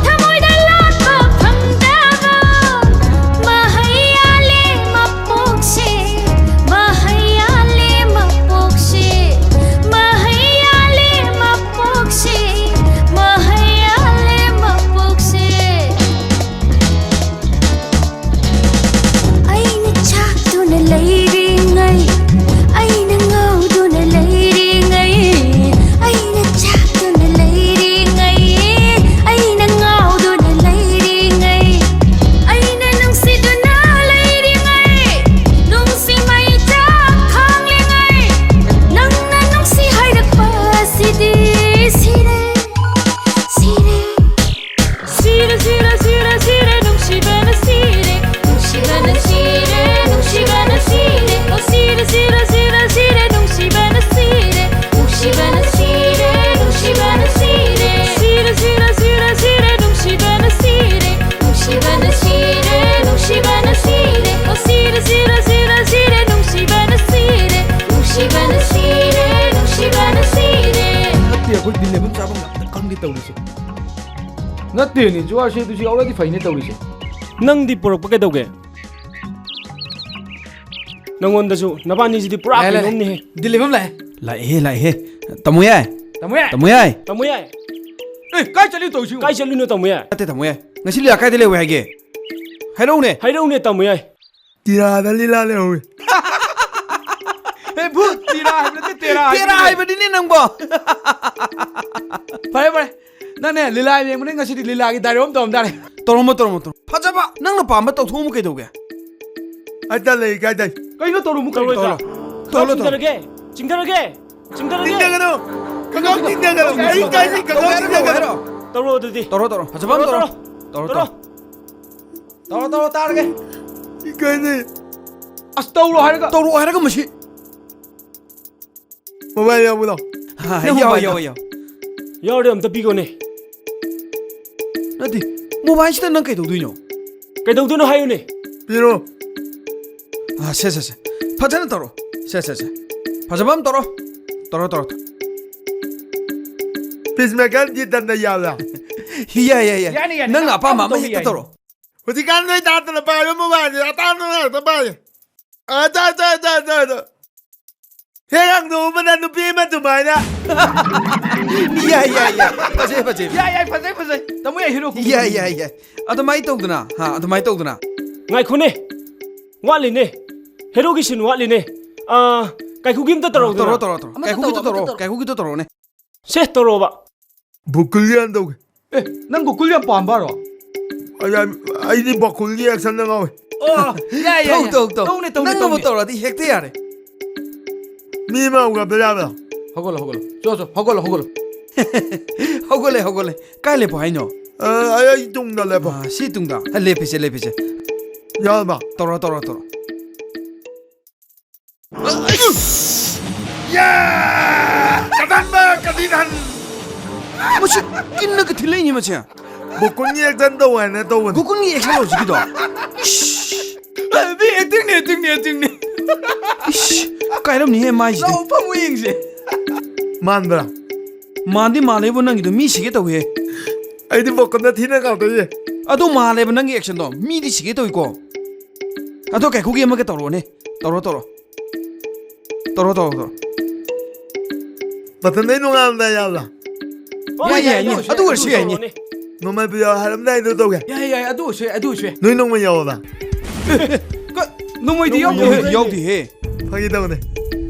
ꯊꯃꯣꯏꯗ ꯂꯥꯠꯄ ꯐꯪꯗꯕ꯫ ꯃꯍꯩ ꯌꯥꯜꯂꯦ ꯃꯄꯣꯛꯁꯦ, ꯃꯍꯩ ꯌꯥꯜꯂꯦ ꯃꯄꯣꯛꯁꯦ, ꯃꯍꯩ ꯌꯥꯜꯂꯦ ꯃꯄꯣꯛꯁꯦ, ꯃꯍꯩ ꯌꯥꯜꯂꯦ ꯃꯄꯣꯛꯁꯦ꯫ ꯑꯩꯅ ꯆꯥꯛꯇꯨꯅ ꯂꯩꯔꯤꯉꯩ, ꯑꯩꯅ ꯉꯥꯎꯗꯨꯅ ꯂꯩꯔꯤꯉꯩ, ꯑꯩꯅ ꯆꯥꯛꯇꯨꯅ ꯂꯩꯔꯤꯉꯩ, ꯑꯩꯅ ꯉꯥꯎꯗꯨꯅ ꯂꯩꯔꯤꯉꯩ, ꯑꯩꯅ ꯅꯨꯡꯁꯤꯗꯨꯅ ꯂꯩꯔꯤꯉꯩ, ꯅꯨꯡꯁꯤ ꯃꯩꯆꯥꯛ ꯈꯥꯡꯂꯤꯉꯩ, ꯅꯪꯅ ꯅꯨꯡꯁꯤ ꯍꯥꯏꯔꯛꯄ ꯑꯁꯤꯗꯤ ꯁꯤꯔꯦ, ꯁꯤꯔꯦ꯫ ꯁꯤꯔꯦ, ꯁꯤꯔꯦ, ꯁꯤꯔꯦ, ꯁꯤꯔꯦ, ꯅꯨꯡꯁꯤꯕꯅ ꯁꯤꯔꯦ, ꯅꯨꯡꯁꯤꯕꯅ ꯁꯤꯔꯦ, ꯅꯨꯡꯁꯤꯕꯅ ꯁꯤꯔꯦ꯫ ꯑꯣ, ꯁꯤꯔꯦ, ꯁꯤꯔꯦ, ꯁꯤꯔꯦ, ꯁꯤꯔꯦ, ꯅꯨꯡꯁꯤꯕꯅ ꯁꯤꯔꯦ, ꯅꯨꯡꯁꯤꯕꯅ ꯁꯤꯔꯦ, ꯅꯨꯡꯁꯤꯕꯅ ꯁꯤꯔꯦ꯫ ꯁꯤꯔꯦ, ꯁꯤꯔꯦ, ꯁꯤꯔꯦ, ꯁꯤꯔꯦ, ꯅꯨꯡꯁꯤꯕꯅ ꯁꯤꯔꯦ, ꯅꯨꯡꯁꯤꯕꯅ ꯁꯤꯔꯦ, ꯅꯨꯡꯁꯤꯕꯅ ꯁꯤꯔꯦ꯫ ꯑꯣ, ꯁꯤꯔꯦ, ꯁꯤꯔꯦ, ꯁꯤꯔꯦ, ꯁꯤꯔꯦ, ꯅꯨꯡꯁꯤꯕꯅ ꯁꯤꯔꯦ, ꯅꯨꯡꯁꯤꯕꯅ ꯁꯤꯔꯦ, ꯅꯨꯡꯁꯤꯕꯅ ꯁꯤꯔꯦ꯫ ꯅꯠꯇꯦ, ꯑꯩꯈꯣꯏ ꯕꯤꯜ ꯂꯦꯕꯜ ꯆꯥꯐꯝ ꯑꯝꯇ ꯈꯪꯗꯦ ꯇꯧꯔꯤꯁꯦ꯫ ꯅꯠꯇꯦꯅꯦ, ꯖꯨꯋꯥꯔꯁꯦ ꯑꯗꯨꯁꯨ ꯌꯥꯎꯔꯗꯤ ꯐꯩꯅꯦ ꯇꯧꯔꯤꯁꯦ꯫ ꯅꯪꯗꯤ ꯄꯨꯔꯛꯄ ꯀꯩꯗꯧꯒꯦ? ꯅꯪꯉꯣꯟꯗꯁꯨ, ꯅꯕꯥꯅꯤꯁꯤꯗꯤ ꯄꯨꯔꯥ ꯂꯥꯛꯑꯦ, ꯂꯥꯛꯑꯦ꯫ ꯀꯩꯅꯣꯝꯅꯤꯍꯦ꯫ ꯗꯤꯜ ꯂꯦꯕꯝ ꯂꯥꯛꯑꯦ꯫ ꯂꯥꯛꯑꯦ, ꯂꯥꯛꯑꯦ꯫ ꯇꯥꯃꯣ ꯌꯥꯏ꯫ ꯇꯥꯃꯣ ꯌꯥꯏ꯫ ꯇꯥꯃꯣ ꯌꯥꯏ꯫ ꯇꯥꯃꯣ ꯌꯥꯏ꯫ ꯑꯦ, ꯀꯥꯏ ꯆꯠꯂꯤꯅꯣ ꯇꯧꯔꯤꯁꯤꯕꯣ? ꯀꯥꯏ ꯆꯠꯂꯤꯅꯣ ꯇꯥꯃꯣ ꯌꯥꯏ? ꯅꯠꯇꯦ, ꯇꯥꯃꯣ ꯌꯥꯏ꯫ ꯉꯁꯤ ꯂꯤꯂꯥ ꯀꯥꯏꯗ ꯂꯩꯍꯧꯋꯦ ꯍꯥꯏꯒꯦ? ꯍꯥꯏꯔꯛꯎꯅꯦ꯫ ꯍꯥꯏꯔꯛꯎꯅꯦ ꯇꯥꯃꯣ ꯌꯥꯏ꯫ ꯇꯤꯔꯥꯗ ꯂꯤꯂꯥ ꯂꯩꯍꯧꯋꯤ꯫ ꯑꯦ, ꯚꯨꯠ, ꯇꯤꯔꯥ ꯍꯥꯏꯕ ꯅꯠꯇꯦ, ꯇꯦꯔꯥ ꯇꯦꯔꯥ ꯍꯥꯏꯕꯅꯤꯅꯦ꯫ ꯍꯥꯏꯕꯅꯤꯅꯦ ꯅꯪꯕꯣ꯫ ꯐꯔꯦ, ꯐꯔꯦ꯫ ꯅꯪꯅꯦ ꯂꯤꯂꯥ ꯌꯦꯡꯕꯅꯦ, ꯉꯁꯤꯗꯤ ꯂꯤꯂꯥꯒꯤ ꯗꯥꯏꯂꯣꯛ ꯑꯃ ꯇꯧꯔꯝ ꯇꯥꯔꯦ꯫ ꯇꯧꯔꯝꯃꯣ, ꯇꯧꯔꯝꯃꯣ, ꯇꯧꯔꯝꯃꯣ꯫ ꯐꯖꯕ, ꯅꯪꯅ ꯄꯥꯝꯕ ꯇꯧꯊꯣꯛꯑꯝꯃꯣ ꯀꯩꯗꯧꯒꯦ? ꯑꯗ ꯂꯩ, ꯀꯥꯏꯗ? ꯀꯩꯅꯣ ꯇꯧꯔꯝꯃꯣ ꯀꯩꯅꯣ? ꯇꯧꯔꯣꯏꯗ꯭ꯔꯥ? ꯇꯧꯔꯣ, ꯇꯧꯔꯣ, ꯇꯧꯔꯣ꯫ ꯆꯤꯡꯊꯔꯒꯦ, ꯆꯤꯡꯊꯔꯒꯦ, ꯆꯤꯡꯊꯔꯒꯦ꯫ ꯆꯤꯡꯊꯒꯅꯨ꯫ ꯀꯀꯥ ꯆꯤꯡꯊꯈ꯭ꯔꯣ꯫ ꯑꯩ ꯀꯥꯏꯗꯩ ꯀꯀꯥ ꯆꯤꯡꯊꯈ꯭ꯔꯣ꯫ ꯇꯧꯔꯣ ꯑꯗꯨꯗꯤ꯫ ꯇꯧꯔꯣ, ꯇꯧꯔꯣ꯫ ꯐꯖꯕ ꯑꯃ ꯇꯧꯔꯣ꯫ ꯇꯧꯔꯣ꯫ ꯇꯧꯔꯣ, ꯇꯧꯔꯣ꯫ ꯇꯧꯔꯣ, ꯇꯧꯔꯣ, ꯇꯥꯔꯒꯦ꯫ ꯏꯀꯥꯏꯅꯦ꯫ ꯑꯁ, ꯇꯧꯔꯣ ꯍꯥꯏꯔꯒ꯫ ꯇꯧꯔꯣ ꯍꯥꯏꯔꯒ ꯃꯁꯤ꯫ ꯃꯣꯕꯥꯏꯜ ꯌꯥꯎꯕ꯭ꯔꯣ? ꯍꯥ, ꯅꯪ ꯌꯥꯎꯋꯦ, ꯃꯣꯕꯥꯏꯜꯗꯣ꯫ ꯌꯥꯎꯋꯦ, ꯌꯥꯎꯋꯦ꯫ ꯌꯥꯎꯔꯗꯤ ꯑꯝꯇ ꯄꯤꯈꯣꯅꯦ꯫ ꯅꯠꯇꯦ, ꯃꯣꯕꯥꯏꯜꯁꯤꯗ ꯅꯪ ꯀꯩꯗꯧꯗꯣꯏꯅꯣ? ꯀꯩꯗꯧꯗꯣꯏꯅꯣ ꯍꯥꯏꯌꯨꯅꯦ꯫ ꯄꯤꯔꯣ꯫ ꯑꯥ, ꯁꯦ, ꯁꯦ, ꯁꯦ꯫ ꯐꯖꯅ ꯇꯧꯔꯣ꯫ ꯁꯦ, ꯁꯦ, ꯁꯦ꯫ ꯐꯖꯕ ꯑꯃ ꯇꯧꯔꯣ꯫ ꯇꯧꯔꯣ, ꯇꯧꯔꯣ, ꯇꯧꯔꯣ꯫ ꯄꯤꯁꯃꯦꯀꯔ ꯗꯤꯇꯟꯗ ꯌꯥꯎꯔꯣ? ꯌꯥꯏ, ꯌꯥꯏ, ꯌꯥꯏ꯫ ꯌꯥꯅꯤ, ꯌꯥꯅꯤ, ꯅꯪꯅ ꯅꯪ ꯑꯄꯥꯝꯕ ꯑꯄꯥꯝꯕ ꯑꯃ ꯇꯧꯕ ꯍꯦꯛꯇ ꯌꯥꯏ꯫ ꯇꯧꯔꯣ꯫ ꯍꯧꯖꯤꯛꯀꯥꯟ ꯅꯣꯏ ꯇꯥꯗꯅ ꯄꯥꯏꯕ ꯃꯣꯕꯥꯏꯜꯁꯦ ꯑꯇꯥꯡꯕ ꯉꯥꯛꯇ ꯄꯥꯏꯌꯦ꯫ ꯑ, ꯇꯥ, ꯇꯥ, ꯇꯥ, ꯇꯥ, ꯇꯥ꯫ ꯍꯦꯛ ꯍꯥꯡꯗꯣꯛꯎꯕꯗ ꯅꯨꯄꯤ ꯑꯃ ꯑꯗꯨꯃꯥꯏꯅ꯫ ꯌꯥꯏ, ꯌꯥꯏ, ꯌꯥꯏ꯫ ꯐꯖꯩ, ꯐꯖꯩ꯫ ꯌꯥꯏ, ꯌꯥꯏ, ꯐꯖꯩ, ꯐꯖꯩ꯫ ꯇꯥꯃꯣ ꯌꯥꯏ, ꯍꯦꯔꯣ ꯀꯨꯝꯕ ꯌꯥꯏ, ꯐꯖꯩ꯫ ꯌꯥꯏ, ꯌꯥꯏ꯫ ꯑꯗꯨꯃꯥꯏꯅ ꯇꯧꯗꯅ, ꯍꯥ, ꯑꯗꯨꯃꯥꯏꯅ ꯇꯧꯗꯅ꯫ ꯉꯥꯏꯈꯣꯅꯦ꯫ ꯋꯥꯠꯂꯤꯅꯦ꯫ ꯍꯦꯔꯣꯒꯤ ꯁꯤꯟ ꯋꯥꯠꯂꯤꯅꯦ꯫ ꯑꯥ, ꯀꯥꯏꯀꯨꯒꯤ ꯑꯝꯇ ꯇꯧꯔꯛꯎꯗꯅ꯫ ꯇꯧꯔꯣ, ꯇꯧꯔꯣ, ꯇꯧꯔꯣ꯫ ꯑꯃꯇ ꯀꯥꯏꯀꯨꯒꯤꯗꯣ ꯇꯧꯔꯣ, ꯑꯃꯇ ꯇꯧꯔꯣ, ꯇꯧꯔꯣ꯫ ꯀꯥꯏꯀꯨꯒꯤꯗꯣ ꯇꯧꯔꯣꯅꯦ꯫ ꯁꯦ, ꯇꯧꯔꯣꯕ꯫ ꯕꯨꯀꯨꯜ ꯌꯥꯟ ꯇꯧꯒꯦ꯫ ꯑꯦ, ꯅꯪ ꯒꯣꯀꯨꯜ ꯌꯥꯝ ꯄꯥꯝꯕꯔꯣ? ꯑꯩ, ꯑꯩꯗꯤ ꯕꯣꯀꯨꯜꯒꯤ ꯑꯦꯛꯁꯟꯗ ꯉꯥꯎꯋꯦ꯫ ꯑꯣ, ꯌꯥꯏ, ꯌꯥꯏ, ꯇꯧ, ꯌꯥꯏ꯫ ꯇꯧ, ꯇꯧ꯫ ꯇꯧꯅꯦ, ꯇꯧꯅꯦ, ꯅꯪꯅꯕꯨ ꯇꯧꯅꯦ꯫ ꯇꯧꯔꯗꯤ ꯍꯦꯛꯇ ꯌꯥꯔꯦ꯫ ꯃꯤ ꯑꯃ ꯍꯧꯒꯠꯄ ꯌꯥꯕ꯭ꯔꯣ? ꯍꯧꯒꯠꯂꯣ, ꯍꯧꯒꯠꯂꯣ꯫ ꯆꯣ, ꯆꯣ, ꯍꯧꯒꯠꯂꯣ, ꯍꯧꯒꯠꯂꯣ꯫ ꯍꯧꯒꯠꯂꯦ, ꯍꯧꯒꯠꯂꯦ꯫ ꯀꯥꯏ ꯂꯦꯞꯄꯣ ꯍꯥꯏꯅꯣ? ꯑ, ꯑꯩ, ꯑꯩ ꯇꯨꯡꯗ ꯂꯦꯞꯄꯣ꯫ ꯑꯥ, ꯁꯤ ꯇꯨꯡꯗ꯫ ꯑ, ꯂꯦꯞꯄꯤꯁꯦ, ꯂꯦꯞꯄꯤꯁꯦ꯫ ꯌꯥꯔꯕ? ꯇꯧꯔꯣ, ꯇꯧꯔꯣ, ꯇꯧꯔꯣ꯫ ꯌꯥ! ꯀꯗꯥꯟꯕ ꯀꯗꯤꯟ ꯍꯟ! ꯃꯁꯤ ꯀꯤꯟꯅꯒ ꯊꯤꯜꯂꯛꯏꯅꯦ ꯃꯁꯦ꯫ ꯒꯣꯀꯨꯟꯒꯤ ꯑꯦꯛꯁꯟ ꯇꯧ ꯍꯥꯏꯅ ꯇꯧꯕꯅꯤ꯫ ꯒꯣꯀꯨꯟꯒꯤ ꯑꯦꯛꯁꯟ ꯍꯧꯖꯤꯛꯀꯤꯗꯣ? ꯏꯁ! ꯑꯦ, ꯃꯤ ꯑꯦꯛꯇꯤꯡꯅꯦ, ꯑꯦꯛꯇꯤꯡꯅꯦ, ꯑꯦꯛꯇꯤꯡꯅꯦ꯫ ꯏꯁ! ꯀꯥꯏꯔꯝꯅꯤꯍꯦ ꯃꯥꯏꯁꯤꯗꯤ꯫ ꯂꯥꯛꯑꯣ, ꯐꯝꯃꯨ ꯌꯦꯡꯁꯦ꯫ ꯃꯥꯟꯕ꯭ꯔꯥ? ꯃꯥꯟꯗꯤ ꯃꯥꯜꯂꯦꯕꯨ ꯅꯪꯒꯤꯗꯣ ꯃꯤ ꯁꯤꯒꯦ ꯇꯧꯏꯍꯦ꯫ ꯑꯩꯗꯤ ꯒꯣꯀꯨꯟꯗ ꯊꯤꯅ ꯀꯥꯎꯗꯣꯏꯁꯦ꯫ ꯑꯗꯣ ꯃꯥꯜꯂꯦꯕ ꯅꯪꯒꯤ ꯑꯦꯛꯁꯟꯗꯣ꯫ ꯃꯤꯗꯤ ꯁꯤꯒꯦ ꯇꯧꯏꯀꯣ꯫ ꯑꯗꯣ ꯀꯥꯏꯀꯨꯒꯤ ꯑꯃꯒ ꯇꯧꯔꯛꯑꯣꯅꯦ꯫ ꯇꯧꯔꯣ, ꯇꯧꯔꯣ꯫ ꯇꯧꯔꯣ, ꯇꯧꯔꯣ, ꯇꯧꯔꯣ꯫ ꯃꯊꯟꯗꯩ ꯅꯣꯡꯉꯥꯜꯂꯝꯗꯥꯏ ꯌꯥꯕ꯭ꯔꯥ? ꯑꯣ, ꯌꯥꯏ, ꯌꯥꯏ, ꯌꯥꯏ, ꯌꯥꯏ꯫ ꯑꯗꯨ ꯑꯣꯏꯔꯁꯨ ꯌꯥꯏꯅꯦ꯫ ꯇꯧꯔꯣꯅꯦ꯫ ꯅꯣꯡꯃꯩ ꯄꯤꯌꯣ ꯍꯥꯏꯔꯝꯗꯥꯏꯗꯣ ꯇꯧꯒꯦ꯫ ꯌꯥꯏ, ꯌꯥꯏ, ꯑꯗꯨ ꯑꯣꯏꯔꯁꯨ ꯌꯥꯏ, ꯑꯗꯨ ꯑꯣꯏꯔꯁꯨ ꯌꯥꯏ꯫ ꯅꯣꯏ ꯅꯣꯡꯃꯩ ꯌꯥꯎꯔꯕ? ꯀ-, ꯅꯣꯡꯃꯩꯗꯤ ꯌꯥꯎꯗꯦ꯫ ꯅꯣꯡꯃꯩꯗꯤ ꯌꯥꯎꯗꯦꯍꯦ꯫ ꯐꯥꯒꯤ ꯇꯧꯅꯦ꯫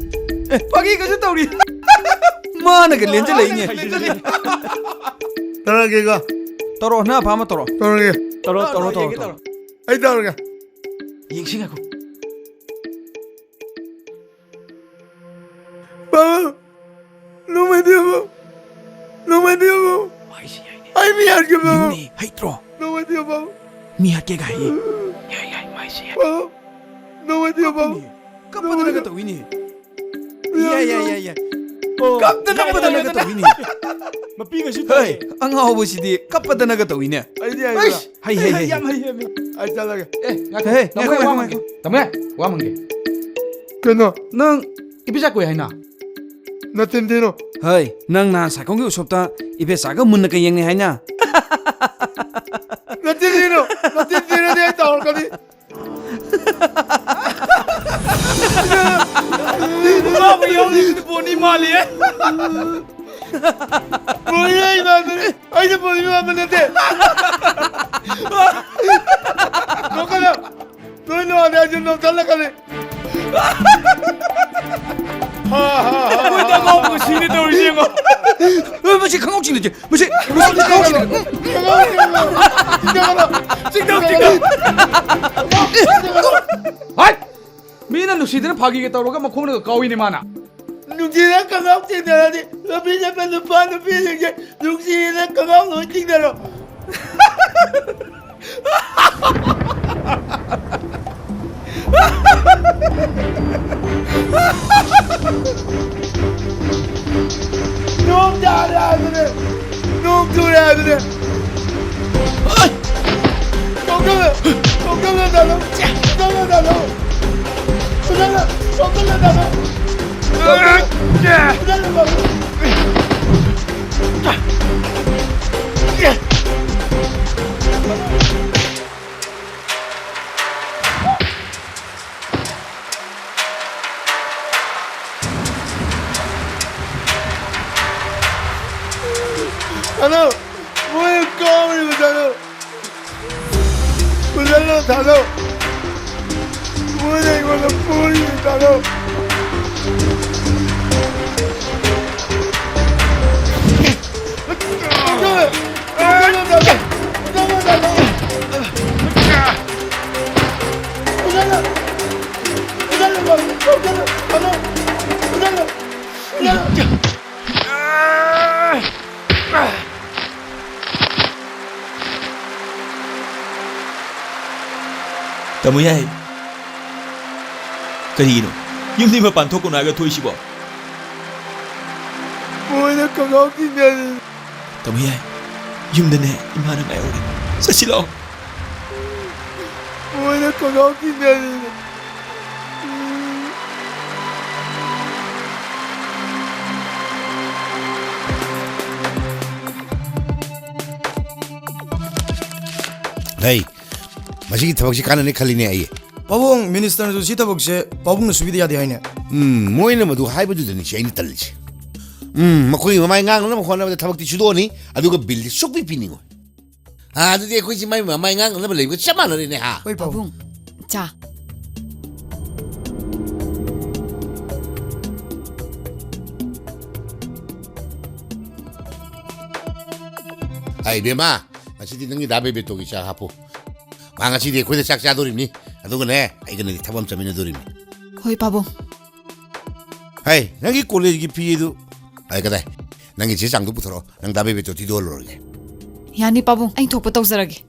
ꯑꯦ, ꯐꯥꯒꯤꯒꯁꯨ ꯇꯧꯔꯤ꯫ ꯃꯥꯅꯒ ꯂꯦꯟꯖꯜꯂꯛꯏꯅꯦ꯫ ꯂꯦꯟꯖꯜꯂꯛꯏ꯫ ꯇꯧꯔꯒꯦꯀꯣ꯫ ꯇꯧꯔꯣ, ꯅꯪ ꯑꯄꯥꯝꯕ ꯇꯧꯔꯣ꯫ ꯇꯧꯔꯒꯦ꯫ ꯇꯧꯔꯣ, ꯇꯧꯔꯣ, ꯇꯧꯔꯣ, ꯇꯧꯔꯣ, ꯇꯧꯔꯣ꯫ ꯌꯦꯡꯒꯦ, ꯇꯧꯔꯣ꯫ ꯑꯩ ꯇꯧꯔꯒꯦ꯫ ꯌꯦꯡꯁꯤ, ꯉꯥꯏꯈꯣ꯫ ꯕꯥꯕꯥ, ꯅꯣꯡꯃꯩꯗꯤ ꯑꯃ ꯌꯥꯔꯒꯦ, ꯕꯥꯕꯨ꯫ ꯌꯦꯡꯉꯨꯅꯦ, ꯍꯩꯇ꯭ꯔꯣ? ꯅꯨꯡꯉꯥꯏꯇꯦ, ꯕꯥꯕꯨ꯫ ꯃꯤ ꯍꯥꯠꯀꯦꯒ ꯍꯥꯏꯌꯦ꯫ ꯌꯥꯏ, ꯌꯥꯏ, ꯃꯥꯏꯁꯦ ꯌꯥꯏ꯫ ꯕꯥꯕꯨ, ꯅꯨꯡꯉꯥꯏꯇꯦ, ꯕꯥꯕꯨ꯫ ꯀꯞꯄꯅꯦ, ꯀꯞꯄꯗꯅꯒ ꯇꯧꯏꯅꯦ꯫ ꯌꯥꯏ, ꯌꯥꯏ, ꯌꯥꯏ, ꯌꯥꯏ꯫ ꯑꯣ, ꯀꯞꯇꯅ ꯀꯞꯄꯗꯅꯒ ꯀꯞꯄꯗꯅꯒ ꯇꯧꯏꯅꯦ꯫ ꯃꯄꯤꯒꯁꯨ ꯍꯩ, ꯇꯧꯏ꯫ ꯑꯉꯥꯎꯕꯁꯤꯗꯤ ꯀꯞꯄꯗꯅꯒ ꯇꯧꯏꯅꯦ꯫ ꯑꯩꯗꯤ ꯍꯩꯕ꯭ꯔꯥ? ꯑꯩꯁ! ꯍꯩ, ꯍꯩ, ꯍꯩ, ꯍꯩ꯫ ꯌꯥꯝ ꯍꯩ, ꯌꯥꯝ ꯍꯩ꯫ ꯑꯩ ꯆꯠꯂꯒꯦ꯫ ꯑꯦ, ꯉꯥꯏꯈꯣ꯫ ꯍꯦ, ꯇꯥꯃꯣ, ꯉꯥꯏꯈꯣ, ꯋꯥ ꯉꯥꯏꯈꯣ, ꯃꯪꯒꯦ꯫ ꯉꯥꯏꯈꯣ꯫ ꯇꯥꯃꯣ, ꯋꯥ ꯃꯪꯒꯦ꯫ ꯀꯩꯅꯣ? ꯅꯪ ꯏꯄꯤꯆꯥ ꯀꯣꯏ ꯍꯥꯏꯅ? ꯅꯆꯤꯟ ꯊꯤꯅꯨ꯫ ꯍꯩ, ꯅꯪ ꯅꯍꯥꯟ ꯁꯥꯏꯈꯣꯝꯒꯤ ꯎꯁꯣꯞꯇ ꯏꯕꯦꯆꯥꯒ ꯃꯨꯟꯅ ꯀꯩ ꯌꯦꯡꯅꯩ ꯍꯥꯏꯅ? ꯅꯆꯤꯟ ꯊꯤꯅꯨ꯫ ꯅꯆꯤꯟ ꯊꯤꯔꯗꯤ ꯑꯩ ꯇꯧꯔꯛꯀꯅꯤ꯫ ꯃꯥꯕꯨ ꯌꯥꯎꯔꯤꯁꯤꯗꯤ ꯄꯣꯅꯤ ꯃꯥꯜꯂꯤꯌꯦ꯫ ꯄꯣꯅꯤ ꯑꯩ ꯃꯥꯟꯕꯅꯦ꯫ ꯑꯩꯁꯦ ꯄꯣꯅꯤ ꯃꯥꯟꯕ ꯅꯠꯇꯦ꯫ ꯅꯣꯛꯀꯅꯨ꯫ ꯅꯣꯏ ꯅꯣꯛꯑꯗꯤ ꯑꯩꯁꯨ ꯅꯣꯛꯊꯠꯂꯛꯀꯅꯤ꯫ ꯍꯥ, ꯍꯥ, ꯍꯥ, ꯍꯥ꯫ ꯑꯩꯈꯣꯏꯗ ꯑꯉꯥꯎꯕ ꯁꯤꯅꯦ ꯇꯧꯔꯤꯁꯦ ꯌꯦꯡꯉꯣ꯫ ꯃꯁꯤ ꯈꯪꯍꯧ ꯆꯤꯡꯅꯗꯦ꯫ ꯃꯁꯤ, ꯃꯁꯤ ꯈꯪꯍꯧ ꯆꯤꯡꯅꯗꯦ꯫ ꯆꯤꯡꯊꯧ, ꯆꯤꯡꯊꯧ꯫ ꯍꯥꯏ! ꯃꯤꯅ ꯅꯨꯡꯁꯤꯗꯅ ꯐꯥꯒꯤꯒ ꯇꯧꯔꯒ ꯃꯈꯣꯡꯅꯒ ꯀꯥꯎꯏꯅꯦ ꯃꯥꯅ꯫ ꯅꯨꯡꯁꯤꯗꯅ ꯈꯪꯍꯧ ꯆꯤꯡꯅꯔꯗꯤ ꯂꯝꯕꯤ ꯆꯠꯄ ꯅꯨꯄꯥ ꯅꯨꯄꯤꯁꯤꯡꯁꯦ ꯅꯨꯡꯁꯤꯗꯅ ꯈꯪꯍꯧ ꯂꯣꯏ ꯆꯤꯡꯅꯔꯣ꯫ ꯅꯣꯡ ꯇꯥꯔꯦ ꯍꯥꯏꯕꯅꯦ! ꯅꯣꯡ ꯆꯨꯔꯦ ꯍꯥꯏꯕꯅꯦ! ꯀꯣꯛꯇꯝꯅ! ꯀꯣꯛꯇꯝꯅ ꯇꯥꯅꯧ! ꯀꯣꯛꯇꯝꯅ ꯇꯥꯅꯧ! ꯀꯣꯛꯇꯝꯅ! ꯀꯣꯛꯇꯝꯅ ꯇꯥꯅꯧ! ꯀꯣꯛꯇꯝꯅ! ꯀꯣꯛꯇꯝꯅ ꯇꯥꯅꯧ! ꯍꯜꯂꯣ! ꯃꯣꯏ ꯀꯥꯎꯔꯤꯕ ꯊꯥꯗꯣ! ꯄꯨꯁꯜꯂꯣ ꯊꯥꯗꯣ! ꯃꯣꯏꯅ ꯑꯩꯉꯣꯟꯗ ꯄꯨꯔꯤꯕ ꯊꯥꯗꯣ! ꯇꯥꯃꯣ ꯌꯥꯏ꯫ ꯀꯔꯤꯒꯤꯅꯣ? ꯌꯨꯝꯗꯒꯤ ꯃꯄꯥꯟ ꯊꯣꯛꯀꯅꯨ ꯍꯥꯏꯔꯒ ꯊꯣꯛꯏꯁꯤꯕꯣ? ꯃꯣꯏꯅ ꯈꯣꯡꯒ꯭ꯔꯥꯎ ꯊꯤꯟꯕꯤꯔꯦ꯫ ꯇꯥꯃꯣ ꯌꯥꯏ꯫ ꯌꯨꯝꯗꯅꯦ ꯏꯃꯥꯅ ꯉꯥꯏꯍꯧꯔꯤ꯫ ꯆꯠꯁꯤ ꯂꯥꯛꯑꯣ꯫ ꯃꯣꯏꯅ ꯈꯣꯡꯒ꯭ꯔꯥꯎ ꯊꯤꯟꯕꯤꯔꯦ꯫ ꯍꯩ, ꯃꯁꯤꯒꯤ ꯊꯕꯛꯁꯤ ꯀꯥꯟꯅꯅꯤ ꯈꯜꯂꯤꯅꯦ ꯑꯩ꯫ ꯄꯥꯕꯨꯡ, ꯃꯤꯅꯤꯁꯇꯔꯅꯁꯨ ꯁꯤ ꯊꯕꯛꯁꯦ ꯄꯥꯕꯨꯡꯅ ꯁꯨꯕꯤꯗ ꯌꯥꯗꯦ ꯍꯥꯏꯅꯦ꯫ ꯎꯝ, ꯃꯣꯏꯅ ꯃꯗꯨ ꯍꯥꯏꯕꯗꯨꯗꯅꯤ ꯁꯤ ꯑꯩꯅ ꯇꯜꯂꯤꯁꯦ꯫ ꯎꯝ, ꯃꯈꯣꯏꯒꯤ ꯃꯃꯥꯏ ꯉꯥꯡꯅꯅꯕ ꯍꯣꯠꯅꯕꯗ ꯊꯕꯛꯇꯤ ꯁꯨꯗꯣꯛꯑꯅꯤ, ꯑꯗꯨꯒ ꯕꯤꯜꯗꯤ ꯁꯨꯛꯄꯤ ꯄꯤꯅꯤꯡꯉꯣꯏ꯫ ꯑꯥ, ꯑꯗꯨꯗꯤ ꯑꯩꯈꯣꯏꯁꯤ ꯃꯥꯏ ꯃꯃꯥꯏ ꯉꯥꯡꯅꯅꯕ ꯂꯩꯕꯒ ꯆꯞ ꯃꯥꯟꯅꯔꯦꯅꯦ, ꯍꯥ? ꯍꯣꯏ, ꯄꯥꯕꯨꯡ꯫ ꯄꯥꯕꯨꯡ, ꯆꯥ꯫ ꯍꯥꯏ, ꯏꯕꯦꯝꯃ, ꯉꯁꯤꯗꯤ ꯅꯪꯒꯤ ꯗꯥ ꯕꯦꯕꯦꯇꯣꯒꯤ ꯆꯥꯛ ꯍꯥꯞꯄꯨ꯫ ꯃꯥ ꯉꯁꯤꯗꯤ ꯑꯩꯈꯣꯏꯗ ꯆꯥꯛ ꯆꯥꯗꯣꯔꯤꯕꯅꯤ꯫ ꯑꯗꯨꯒꯅꯦ, ꯑꯩꯒꯅꯗꯤ ꯊꯕꯛ ꯑꯃ ꯆꯠꯃꯤꯟꯅꯗꯣꯔꯤꯕꯅꯤ꯫ ꯍꯣꯏ, ꯄꯥꯕꯨꯡ꯫ ꯍꯩ, ꯅꯪꯒꯤ ꯀꯣꯂꯦꯖꯀꯤ ꯐꯤ ꯑꯗꯨ, ꯑꯩ ꯀꯗꯥꯏ? ꯅꯪꯒꯤ ꯆꯦ ꯆꯥꯡꯗꯨ ꯄꯨꯊꯣꯔꯛꯑꯣ꯫ ꯅꯪ ꯗꯥ ꯕꯦꯕꯦꯇꯣ ꯊꯤꯗꯣꯛꯍꯜꯂꯨꯔꯒꯦ꯫ ꯌꯥꯅꯤ, ꯄꯥꯕꯨꯡ꯫ ꯑꯩ ꯊꯣꯛꯄ ꯇꯧꯖꯔꯒꯦ꯫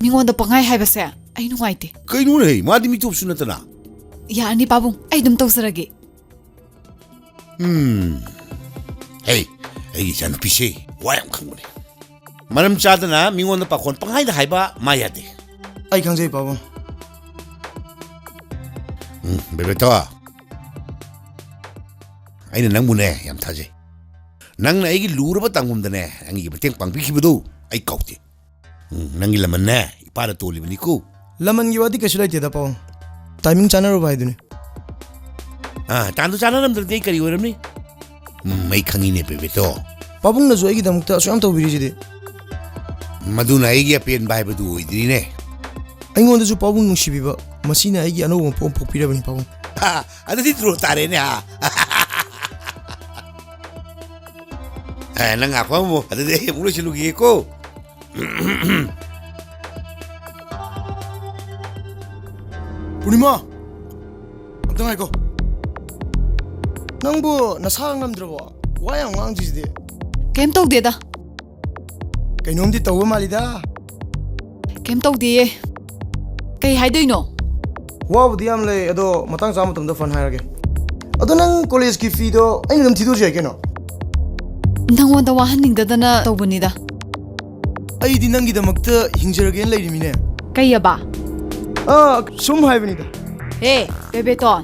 ꯃꯤꯉꯣꯟꯗ ꯄꯪꯍꯥꯏ ꯍꯥꯏꯕꯁꯦ ꯑꯩ ꯅꯨꯡꯉꯥꯏꯇꯦ꯫ ꯀꯩꯅꯣꯅꯦ, ꯃꯥꯗꯤ ꯃꯤꯇꯣꯞꯁꯨ ꯅꯠꯇꯅ꯫ ꯌꯥꯔꯅꯤ, ꯄꯥꯕꯨꯡ꯫ ꯑꯩ ꯑꯗꯨꯝ ꯇꯧꯖꯔꯒꯦ꯫ ꯎꯝ꯫ ꯍꯦ, ꯑꯩꯒꯤ ꯏꯆꯥꯅꯨꯄꯤꯁꯦ ꯋꯥ ꯌꯥꯝ ꯈꯪꯕꯅꯦ꯫ ꯃꯔꯝ ꯆꯥꯗꯅ ꯃꯤꯉꯣꯟꯗ ꯄꯥꯈꯣꯟ ꯄꯪꯍꯥꯏꯗ ꯍꯥꯏꯕ ꯃꯥ ꯌꯥꯗꯦ꯫ ꯑꯩ ꯈꯪꯖꯩ, ꯄꯥꯕꯨꯡ꯫ ꯎꯝ, ꯕꯦꯕꯦꯇꯣ, ꯑꯩꯅ ꯅꯪꯕꯨꯅꯦ ꯌꯥꯝ ꯊꯥꯖꯩ꯫ ꯅꯪꯅ ꯑꯩꯒꯤ ꯂꯨꯔꯕ ꯇꯥꯡꯐꯝꯗꯅꯦ ꯑꯩꯒꯤ ꯃꯇꯦꯡ ꯄꯥꯡꯕꯤꯈꯤꯕꯗꯨ ꯑꯩ ꯀꯥꯎꯗꯦ꯫ ꯎꯝ, ꯅꯪꯒꯤ ꯂꯃꯟꯅꯦ ꯏꯄꯥꯗ ꯇꯣꯜꯂꯤꯕꯅꯤꯀꯣ꯫ ꯂꯃꯟꯒꯤ ꯋꯥꯗꯤ ꯀꯩꯁꯨ ꯂꯩꯇꯦꯗ, ꯄꯥꯕꯨꯡ꯫ ꯇꯥꯏꯃꯤꯡ ꯆꯥꯟꯅꯔꯨꯕ ꯍꯥꯏꯗꯨꯅꯤ꯫ ꯑꯥ, ꯇꯥꯟꯗꯨ ꯆꯥꯟꯅꯔꯝꯗ꯭ꯔꯗꯤ ꯑꯩ ꯀꯔꯤ ꯑꯣꯏꯔꯝꯅꯤ? ꯎꯝ, ꯑꯩ ꯈꯪꯉꯤꯅꯦ, ꯕꯦꯕꯦꯇꯣ꯫ ꯄꯥꯕꯨꯡꯅꯁꯨ ꯑꯩꯒꯤꯗꯃꯛꯇ ꯑꯁꯨꯛ ꯌꯥꯝ ꯇꯧꯕꯤꯔꯤꯁꯤꯗꯤ꯫ ꯃꯗꯨꯅ ꯑꯩꯒꯤ ꯑꯄꯦꯟꯕ ꯍꯥꯏꯕꯗꯨ ꯑꯣꯏꯗ꯭ꯔꯤꯅꯦ꯫ ꯑꯩꯉꯣꯟꯗꯁꯨ ꯄꯥꯕꯨꯡ ꯅꯨꯡꯁꯤꯕꯤꯕ, ꯃꯁꯤꯅ ꯑꯩꯒꯤ ꯑꯅꯧꯕ ꯃꯄꯣ ꯑꯃ ꯄꯣꯛꯄꯤꯔꯕꯅꯤ, ꯄꯥꯕꯨꯡ꯫ ꯑꯥ, ꯑꯗꯨꯗꯤ ꯗ꯭ꯔꯣ ꯇꯥꯔꯦꯅꯦ, ꯍꯥ? ꯑꯦ, ꯅꯪ ꯉꯥꯏꯈꯣ ꯑꯃꯨꯛ, ꯑꯗꯨꯗꯤ ꯑꯩ ꯑꯃꯨꯛ ꯂꯣꯏꯁꯤꯜꯂꯨꯈꯤꯒꯦꯀꯣ꯫ ꯄꯨꯔꯅꯤꯃꯥ, ꯑꯝꯇ ꯉꯥꯏꯈꯣ꯫ ꯅꯪꯕꯨ ꯅꯁꯥ ꯉꯝꯗ꯭ꯔꯕꯣ? ꯋꯥ ꯌꯥꯝ ꯉꯥꯡꯗ꯭ꯔꯤꯁꯤꯗꯤ꯫ ꯀꯩꯝ ꯇꯧꯗꯦꯗ꯫ ꯀꯩꯅꯣꯝꯗꯤ ꯇꯧꯕ ꯃꯥꯜꯂꯤꯗ꯫ ꯀꯩꯝ ꯇꯧꯗꯤꯌꯦ꯫ ꯀꯩ ꯍꯥꯏꯗꯣꯏꯅꯣ? ꯋꯥꯕꯨꯗꯤ ꯌꯥꯝ ꯂꯩ, ꯑꯗꯣ ꯃꯇꯥꯡ ꯆꯥꯕ ꯃꯇꯝꯗ ꯐꯖꯅ ꯍꯥꯏꯔꯒꯦ꯫ ꯑꯗꯣ ꯅꯪ ꯀꯣꯂꯦꯖꯀꯤ ꯐꯤꯗꯣ ꯑꯩꯅ ꯑꯗꯨꯝ ꯊꯤꯗꯣꯛꯑꯁꯨ ꯌꯥꯏ ꯀꯩꯅꯣ? ꯅꯪꯉꯣꯟꯗ ꯋꯥꯍꯟꯅꯤꯡꯗꯗꯅ ꯇꯧꯕꯅꯤꯗ꯫ ꯑꯩꯗꯤ ꯅꯪꯒꯤꯗꯃꯛꯇ ꯍꯤꯡꯖꯔꯒꯦꯅ ꯂꯩꯔꯤꯃꯤꯅꯦ꯫ ꯀꯩꯑꯕ? ꯑꯥ, ꯁꯨꯝ ꯍꯥꯏꯕꯅꯤꯗ꯫ ꯍꯦ, ꯕꯦꯕꯦꯇꯣꯟ,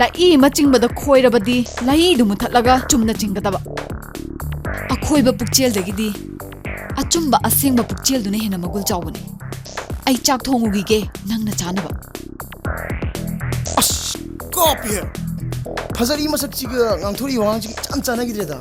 ꯂꯥꯏ ꯑꯃ ꯆꯤꯡꯕꯗ ꯈꯣꯏꯔꯕꯗꯤ ꯂꯥꯏꯗꯨ ꯃꯨꯊꯠꯂꯒ ꯆꯨꯝꯅ ꯆꯤꯡꯒꯗꯕ꯫ ꯑꯈꯣꯏꯕ ꯄꯨꯛꯆꯦꯜꯗꯒꯤꯗꯤ ꯑꯆꯨꯝꯕ ꯑꯁꯦꯡꯕ ꯄꯨꯛꯆꯦꯜꯗꯨꯅ ꯍꯦꯟꯅ ꯃꯒꯨꯟ ꯆꯥꯎꯕꯅꯤ꯫ ꯑꯩ ꯆꯥꯛ ꯊꯣꯡꯉꯨꯈꯤꯒꯦ, ꯅꯪꯅ ꯆꯥꯅꯕ꯫ ꯑꯁ, ꯀꯥꯞꯄꯤꯍꯦ! ꯐꯖꯔꯤ ꯃꯁꯛꯁꯤꯒ ꯉꯥꯡꯊꯣꯔꯛꯏ ꯋꯥꯉꯥꯡꯁꯤꯒ ꯏꯆꯥꯟ ꯆꯥꯟꯅꯈꯤꯗ꯭ꯔꯦꯗ꯫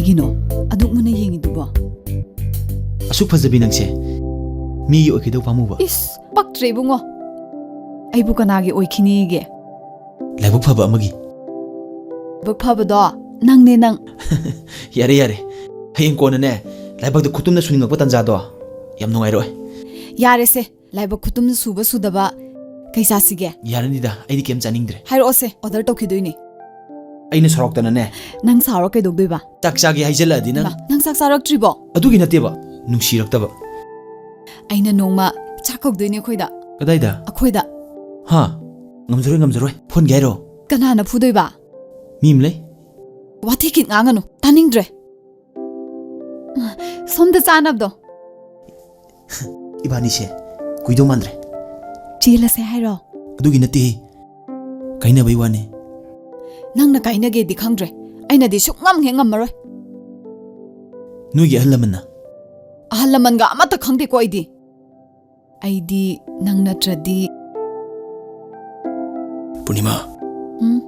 ꯀꯩꯒꯤꯅꯣ ꯑꯗꯨꯛ ꯃꯨꯟꯅ ꯌꯦꯡꯉꯤꯗꯨꯕꯣ? ꯑꯁꯨꯛ ꯐꯖꯕꯤ ꯅꯪꯁꯦ ꯃꯤꯒꯤ ꯑꯣꯏꯈꯤꯗꯧ ꯄꯥꯝꯃꯨꯕ꯫ ꯏꯁ, ꯄꯛꯇ꯭ꯔꯦ ꯏꯕꯨꯡꯉꯣ꯫ ꯑꯩꯕꯨ ꯀꯅꯥꯒꯤ ꯑꯣꯏꯈꯤꯅꯤꯒꯦ? ꯂꯥꯏꯕꯛ ꯐꯕ ꯑꯃꯒꯤ꯫ ꯂꯥꯏꯕꯛ ꯐꯕꯗꯣ ꯅꯪꯅꯦ, ꯅꯪ꯫ ꯌꯥꯔꯦ, ꯌꯥꯔꯦ꯫ ꯍꯌꯦꯡ ꯀꯣꯟꯅꯅꯦ, ꯂꯥꯏꯕꯛꯇ ꯈꯨꯇꯨꯝꯅ ꯁꯨꯅꯤꯡꯉꯛꯄ ꯇꯥꯟꯖꯥꯗꯣ ꯌꯥꯝ ꯅꯨꯡꯉꯥꯏꯔꯣꯏ꯫ ꯌꯥꯔꯦꯁꯦ, ꯂꯥꯏꯕꯛ ꯈꯨꯇꯨꯝ ꯁꯨꯕ ꯁꯨꯗꯕ ꯀꯩ ꯆꯥꯁꯤꯒꯦ? ꯌꯥꯔꯅꯤꯗ, ꯑꯩꯗꯤ ꯀꯩꯝ ꯆꯥꯅꯤꯡꯗ꯭ꯔꯦ꯫ ꯍꯥꯏꯔꯛꯑꯣꯁꯦ, order ꯇꯧꯈꯤꯗꯣꯏꯅꯦ꯫ ꯑꯩꯅ ꯁꯥꯎꯔꯛꯇꯅꯅꯦ꯫ ꯅꯪ ꯁꯥꯎꯔ ꯀꯩꯗꯧꯗꯣꯏꯕ? ꯆꯥꯛ ꯆꯥꯒꯦ ꯍꯥꯏꯖꯜꯂꯛꯑꯗꯤ ꯅꯪ꯫ ꯏꯃꯥ, ꯅꯪ ꯆꯥꯛ ꯆꯥꯔꯛꯇ꯭ꯔꯤꯕꯣ? ꯑꯗꯨꯒꯤ ꯅꯠꯇꯦꯕ, ꯅꯨꯡꯁꯤꯔꯛꯇꯕ꯫ ꯑꯩꯅ ꯅꯣꯡꯃ ꯆꯥꯛ ꯀꯧꯗꯣꯏꯅꯦ ꯑꯩꯈꯣꯏꯗ꯫ ꯀꯗꯥꯏꯗ? ꯑꯩꯈꯣꯏꯗ꯫ ꯍꯥ? ꯉꯝꯖꯔꯣꯏ, ꯉꯝꯖꯔꯣꯏ꯫ ꯐꯨꯍꯟꯒꯦ ꯍꯥꯏꯔꯣ? ꯀꯅꯥꯅ ꯐꯨꯗꯣꯏꯕ? ꯃꯤ ꯑꯃ ꯂꯩ꯫ ꯋꯥꯊꯤ ꯈꯤꯠ ꯉꯥꯡꯒꯅꯨ, ꯇꯥꯅꯤꯡꯗ꯭ꯔꯦ꯫ ꯁꯣꯝꯗ ꯆꯥꯅꯕꯗꯣ꯫ ꯏꯕꯥꯅꯤꯁꯦ ꯀꯨꯏꯗꯧ ꯃꯥꯟꯗ꯭ꯔꯦ꯫ ꯆꯦꯜꯂꯁꯦ ꯍꯥꯏꯔꯣ? ꯑꯗꯨꯒꯤ ꯅꯠꯇꯦꯍꯦ, ꯀꯥꯏꯅꯕꯩ ꯋꯥꯅꯤ꯫ ꯅꯪꯅ ꯀꯥꯏꯅꯒꯦꯗꯤ ꯈꯪꯗ꯭ꯔꯦ, ꯑꯩꯅꯗꯤ ꯁꯨꯛꯉꯝ ꯍꯦꯛ ꯉꯝꯃꯔꯣꯏ꯫ ꯅꯣꯏꯒꯤ ꯑꯍꯜ ꯂꯃꯟꯅ? ꯑꯍꯜ ꯂꯃꯟꯒ ꯑꯃꯠꯇ ꯈꯪꯗꯦꯀꯣ ꯑꯩꯗꯤ꯫ ꯑꯩꯗꯤ ꯅꯪ ꯅꯠꯇ꯭ꯔꯗꯤ꯫ ꯄꯨꯔꯅꯤꯃꯥ꯫ ꯎꯝ?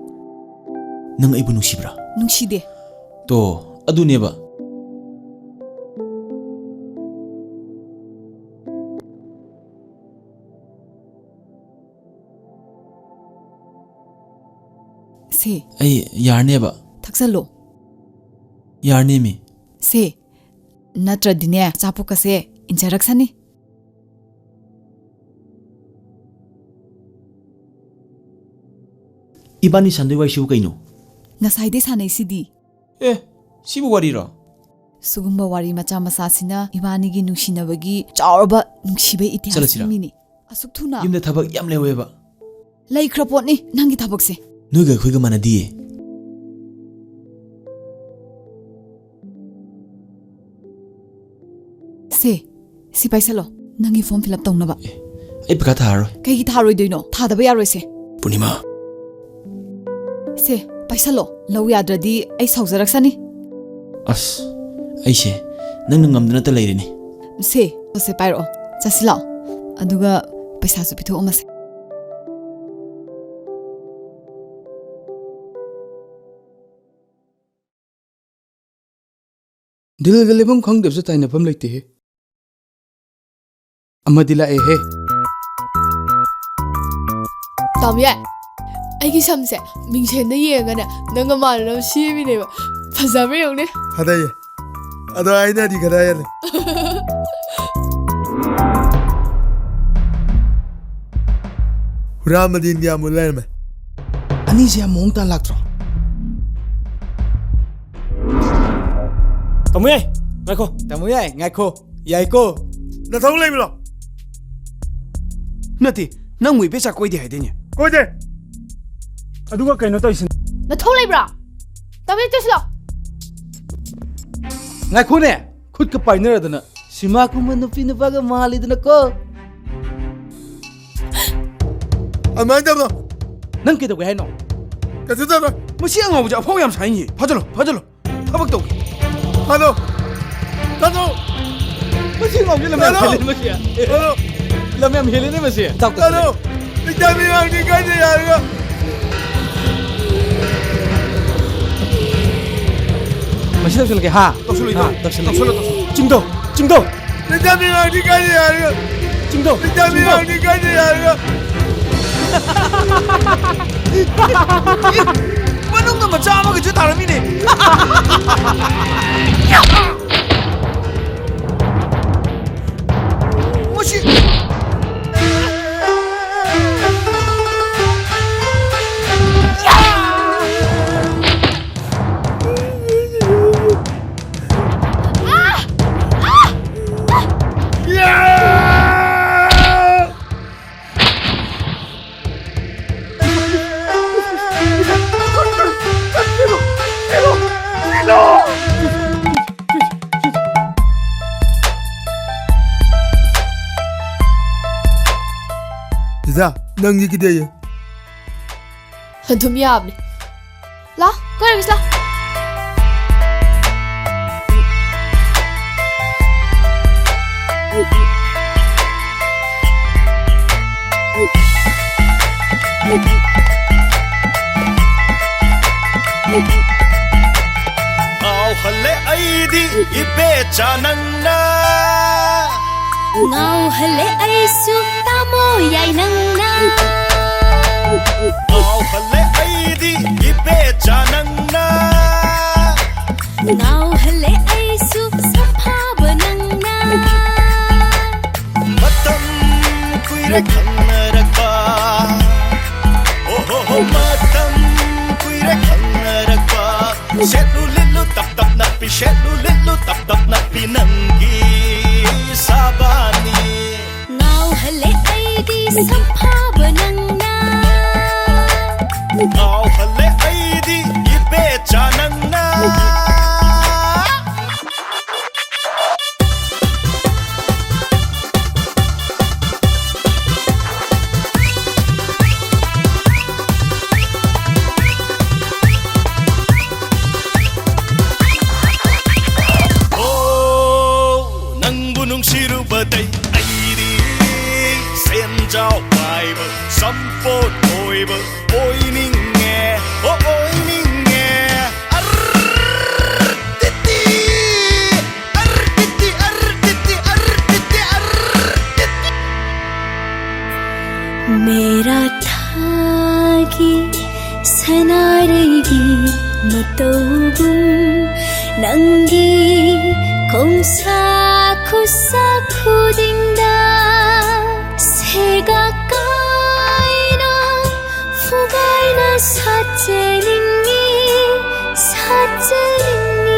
ꯅꯪ ꯑꯩꯕꯨ ꯅꯨꯡꯁꯤꯕ꯭ꯔꯥ? ꯅꯨꯡꯁꯤꯗꯦ꯫ ꯇꯣ, ꯑꯗꯨꯅꯦꯕ꯫ ꯁꯦ, ꯑꯩ ꯌꯥꯔꯅꯦꯕ꯫ ꯊꯛꯆꯜꯂꯣ꯫ ꯌꯥꯔꯅꯦꯃꯤ꯫ ꯁꯦ, ꯅꯠꯇ꯭ꯔꯗꯤꯅꯦ, ꯑꯆꯥꯄꯣꯠꯀꯁꯦ ꯏꯟꯖꯔꯛꯁꯅꯤ꯫ ꯏꯕꯥꯅꯤ ꯁꯥꯟꯗꯣꯏ ꯋꯥꯔꯤꯁꯤꯕꯨ ꯀꯩꯅꯣ? ꯉꯁꯥꯏꯗꯩ ꯁꯥꯟꯅꯩꯁꯤꯗꯤ꯫ ꯑꯦ, ꯁꯤꯕꯨ ꯋꯥꯔꯤꯔꯣ? ꯁꯤꯒꯨꯝꯕ ꯋꯥꯔꯤ ꯃꯆꯥ ꯃꯆꯥꯁꯤꯅ ꯏꯕꯥꯅꯤꯒꯤ ꯅꯨꯡꯁꯤꯅꯕꯒꯤ ꯆꯥꯎꯔꯕ ꯅꯨꯡꯁꯤꯕꯩ ꯏꯇꯤꯍꯥꯁ ꯆꯠꯂꯁꯤꯔꯥ? ꯁꯦꯝꯃꯤꯅꯤ꯫ ꯑꯁꯨꯛ ꯊꯨꯅ? ꯌꯨꯝꯗ ꯊꯕꯛ ꯌꯥꯝ ꯂꯩꯍꯧꯋꯦꯕ꯫ ꯂꯩꯈ꯭ꯔ ꯄꯣꯠꯅꯤ ꯅꯪꯒꯤ ꯊꯕꯛꯁꯦ꯫ ꯅꯣꯏꯒ ꯑꯩꯈꯣꯏꯒ ꯃꯥꯟꯅꯗꯤꯌꯦ꯫ ꯁꯦ, ꯁꯤ ꯄꯥꯏꯁꯜꯂꯣ, ꯅꯪꯒꯤ form fill up ꯇꯧꯅꯕ꯫ ꯑꯦ, ꯑꯩ ꯄꯩꯈꯥ ꯊꯥꯔꯔꯣꯏ꯫ ꯀꯩꯒꯤ ꯊꯥꯔꯣꯏꯗꯣꯏꯅꯣ? ꯊꯥꯗꯕ ꯌꯥꯔꯣꯏꯁꯦ꯫ ꯄꯨꯔꯅꯤꯃꯥ꯫ ꯁꯦ, ꯄꯥꯏꯁꯜꯂꯣ, ꯂꯧ ꯌꯥꯗ꯭ꯔꯗꯤ ꯑꯩ ꯁꯥꯎꯖꯔꯛꯁꯅꯤ꯫ ꯑꯁ, ꯑꯩꯁꯦ ꯅꯪꯅ ꯉꯝꯗꯅꯇ ꯂꯩꯔꯦꯅꯦ꯫ ꯁꯦ, ꯁꯦ ꯄꯥꯏꯔꯛꯑꯣ, ꯆꯠꯁꯤ ꯂꯥꯛꯑꯣ, ꯑꯗꯨꯒ ꯄꯩꯁꯥꯁꯨ ꯄꯤꯊꯣꯛꯑꯝꯃꯁꯦ꯫ ꯗꯤꯜꯒ ꯂꯩꯐꯝ ꯈꯪꯗꯕꯁꯦ ꯇꯥꯏꯅꯐꯝ ꯂꯩꯇꯦꯍꯦ꯫ ꯑꯃꯗꯤ ꯂꯥꯛꯑꯦꯍꯦ꯫ ꯇꯥꯃꯣ ꯌꯥꯏ, ꯑꯩꯒꯤ ꯁꯝꯁꯦ ꯃꯤꯡꯁꯦꯟꯗ ꯌꯦꯡꯉꯒꯅꯦ ꯅꯪꯒ ꯃꯥꯟꯅꯅꯕ ꯁꯦꯝꯃꯤꯅꯦꯕ꯫ ꯐꯖꯕ꯭ꯔꯥ ꯌꯦꯡꯉꯨꯅꯦ꯫ ꯐꯖꯩꯌꯦ꯫ ꯑꯗꯣ ꯑꯩꯅꯗꯤ ꯈꯔ ꯍꯦꯜꯂꯦ꯫ ꯍꯨꯔꯥꯟꯕꯗꯤ ꯏꯟꯗꯤꯌꯥ ꯃꯨꯠ ꯂꯩꯔꯝꯃꯦ꯫ ꯑꯅꯤꯁꯦ ꯌꯥꯝ ꯃꯑꯣꯡ ꯇꯥꯟ ꯂꯥꯛꯇ꯭ꯔꯣ? ꯇꯥꯃꯣ ꯌꯥꯏ, ꯉꯥꯏꯈꯣ꯫ ꯇꯥꯃꯣ ꯌꯥꯏ, ꯉꯥꯏꯈꯣ꯫ ꯌꯥꯏꯀꯣ꯫ ꯅꯊꯧ ꯂꯩꯕ꯭ꯔꯣ? ꯅꯠꯇꯦ, ꯅꯪꯕꯨ ꯏꯕꯦꯆꯥ ꯀꯣꯏꯗꯦ ꯍꯥꯏꯗꯥꯏꯅꯦ? ꯀꯣꯏꯗꯦ꯫ ꯑꯗꯨꯒ ꯀꯩꯅꯣ ꯇꯧꯔꯤꯁꯤꯅ? ꯅꯊꯧ ꯂꯩꯕ꯭ꯔꯣ? ꯇꯥꯃꯣ ꯌꯥꯏ, ꯆꯠꯁꯤꯂꯣ꯫ ꯉꯥꯏꯈꯣꯅꯦ, ꯈꯨꯠꯀ ꯄꯥꯏꯅꯔꯗꯅ꯫ ꯁꯤꯃꯥ ꯀꯨꯝꯕ ꯅꯨꯄꯤ ꯅꯨꯄꯥꯒ ꯃꯥꯜꯂꯤꯗꯅꯀꯣ꯫ ꯑꯗꯨꯃꯥꯏꯅ ꯇꯧꯅꯣ꯫ ꯅꯪ ꯀꯩꯗꯧꯒꯦ ꯍꯥꯏꯅꯣ? ꯀꯩꯁꯨ ꯇꯧꯔꯣꯏ꯫ ꯃꯁꯤ ꯑꯉꯥꯎꯕꯁꯦ ꯑꯐꯥꯎ ꯌꯥꯝ ꯁꯥꯏꯅꯦ꯫ ꯐꯥꯖꯜꯂꯣ, ꯐꯥꯖꯜꯂꯣ꯫ ꯊꯕꯛ ꯇꯧꯒꯦ꯫ ꯊꯥꯗꯣ꯫ ꯊꯥꯗꯣ꯫ ꯃꯁꯤ ꯑꯉꯥꯎꯕꯁꯦ ꯂꯝ ꯌꯥꯝ ꯊꯥꯗꯣ꯫ ꯍꯦꯜꯂꯦ, ꯃꯁꯤ꯫ ꯊꯥꯗꯣ꯫ ꯂꯝ ꯌꯥꯝ ꯍꯦꯜꯂꯦꯅꯦ, ꯃꯁꯤ꯫ ꯊꯥꯗꯣ꯫ ꯂꯩꯇꯥꯕꯤ ꯃꯌꯥꯝꯗꯤ ꯀꯥꯏꯗ ꯌꯥꯔꯒ꯫ ꯃꯁꯤ ꯇꯧꯁꯜꯂꯒꯦ, ꯍꯥ? ꯇꯧꯁꯜꯂꯣ, ꯍꯥ, ꯇꯧꯁꯜꯂꯣ꯫ ꯇꯧꯁꯜꯂꯣ, ꯇꯧꯁꯜꯂꯣ꯫ ꯆꯤꯡꯊꯧ, ꯆꯤꯡꯊꯧ꯫ ꯂꯩꯇꯥꯕꯤ ꯃꯌꯥꯝꯗꯤ ꯀꯥꯏꯗ ꯌꯥꯔꯒ꯫ ꯆꯤꯡꯊꯧ, ꯂꯩꯇꯥꯕꯤ ꯆꯤꯡꯊꯧ꯫ ꯃꯌꯥꯝꯗꯤ ꯀꯥꯏꯗ ꯌꯥꯔꯒ꯫ ꯃꯅꯨꯡꯗ ꯃꯆꯥ ꯑꯃꯒꯁꯨ ꯊꯥꯔꯝꯃꯤꯅꯦ꯫ ꯃꯁꯤ ꯄꯤꯖꯥ, ꯅꯪꯒꯤ ꯀꯤꯗꯦꯌꯦ꯫ ꯑꯗꯨꯝ ꯌꯥꯕꯅꯦ꯫ ꯂꯥ, ꯀꯣꯏꯔꯒꯁꯤ ꯂꯥ꯫ ꯉꯥꯎꯍꯜꯂꯦ ꯑꯩꯗꯤ ꯏꯕꯦꯆꯥ ꯅꯪꯅ꯫ ꯉꯥꯎꯍꯜꯂꯦ ꯑꯩꯁꯨ ꯇꯥꯃꯣ ꯌꯥꯏ ꯅꯪꯅ꯫ ꯉꯥꯎꯍꯜꯂꯦ ꯑꯩꯗꯤ ꯏꯕꯦꯆꯥ ꯅꯪꯅ꯫ ꯉꯥꯎꯍꯜꯂꯦ ꯑꯩꯁꯨ ꯁꯛꯐꯥꯕ ꯅꯪꯅ꯫ ꯃꯇꯝ ꯀꯨꯏꯔꯦ ꯈꯪꯅꯔꯛꯄ꯫ ꯑꯣ ꯍꯣ ꯍꯣ, ꯃꯇꯝ ꯀꯨꯏꯔꯦ ꯈꯪꯅꯔꯛꯄ꯫ ꯁꯦꯠꯂꯨ ꯂꯤꯠꯂꯨ ꯇꯞ ꯇꯞ ꯅꯞꯄꯤ, ꯁꯦꯠꯂꯨ ꯂꯤꯠꯂꯨ ꯇꯞ ꯇꯞ ꯅꯞꯄꯤ ꯅꯪꯒꯤ ꯁꯥꯕꯥꯅꯤ꯫ ꯉꯥꯎꯍꯜꯂꯦ ꯑꯩꯗꯤ ꯁꯛꯐꯥꯕ ꯅꯪꯅ꯫ ꯉꯥꯎꯍꯜꯂꯦ ꯑꯩꯗꯤ ꯏꯕꯦꯆꯥ ꯅꯪꯅ꯫ ꯑꯣ, ꯅꯪꯕꯨ ꯅꯨꯡꯁꯤꯔꯨꯕꯗꯩ ꯑꯩꯗꯤ ꯁꯦꯟꯖꯥꯎ ꯄꯥꯏꯕ ꯁꯝꯄꯣꯠ ꯑꯣꯏꯕ ꯑꯣꯏꯅꯤꯡꯉꯦ, ꯑꯣ, ꯑꯣꯏꯅꯤꯡꯉꯦ꯫ ꯑꯔ ꯇꯤꯇꯤ, ꯑꯔ ꯇꯤꯇꯤ, ꯑꯔ ꯇꯤꯇꯤ, ꯑꯔ ꯇꯤꯇꯤ, ꯑꯔ ꯇꯤꯇꯤ꯫ मेरा ꯈꯣꯡꯁꯥ ꯈꯨꯠꯁꯥ ꯈꯨꯗꯤꯡꯗ ꯁꯦꯒꯥ ꯀꯥꯏꯅ ꯐꯨꯒꯥꯏꯅ ꯁꯥꯠꯆꯅꯤꯡꯉꯤ, ꯁꯥꯠꯆꯅꯤꯡꯉꯤ꯫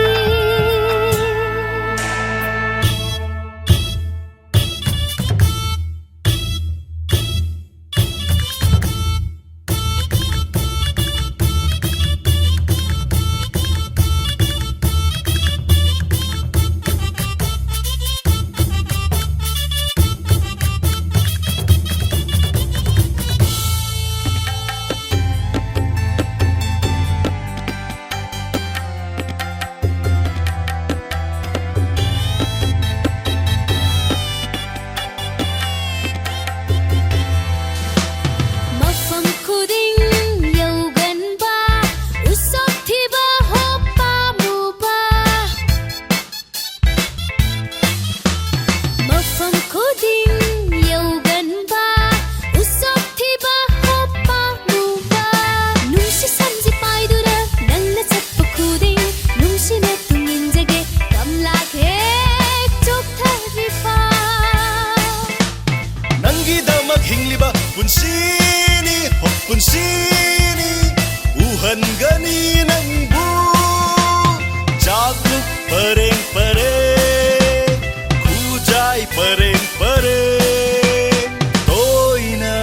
ꯃꯐꯝ ꯈꯨꯗꯤꯡ ꯌꯧꯒꯟꯕ ꯎꯁꯣꯞ ꯊꯤꯕ ꯍꯣ ꯄꯥꯝꯃꯨꯕ꯫ ꯃꯐꯝ ꯈꯨꯗꯤꯡ ꯌꯧꯒꯟꯕ ꯎꯁꯣꯞ ꯊꯤꯕ ꯍꯣ ꯄꯥꯝꯃꯨꯕ꯫ ꯅꯨꯡꯁꯤ ꯁꯝꯁꯤ ꯄꯥꯏꯗꯨꯅ ꯅꯪꯅ ꯆꯠꯄ ꯈꯨꯗꯤꯡ ꯅꯨꯡꯁꯤꯅ ꯇꯨꯡ ꯏꯟꯖꯒꯦ ꯀꯝꯂꯥ ꯍꯦꯛ ꯆꯣꯛꯊꯔꯤꯕ꯫ ꯅꯪꯒꯤꯗꯃꯛ ꯍꯤꯡꯂꯤꯕ ꯄꯨꯟꯁꯤꯅꯤ, ꯍꯣ ꯄꯨꯟꯁꯤꯅꯤ, ꯎꯍꯟꯒꯅꯤ ꯅꯪꯕꯨ ꯆꯥꯛꯂꯨꯛ ꯄꯔꯦꯡ ꯄꯔꯦꯡ, ꯈꯨꯖꯥꯏ ꯄꯔꯦꯡ ꯄꯔꯦꯡ, ꯇꯣꯏꯅ,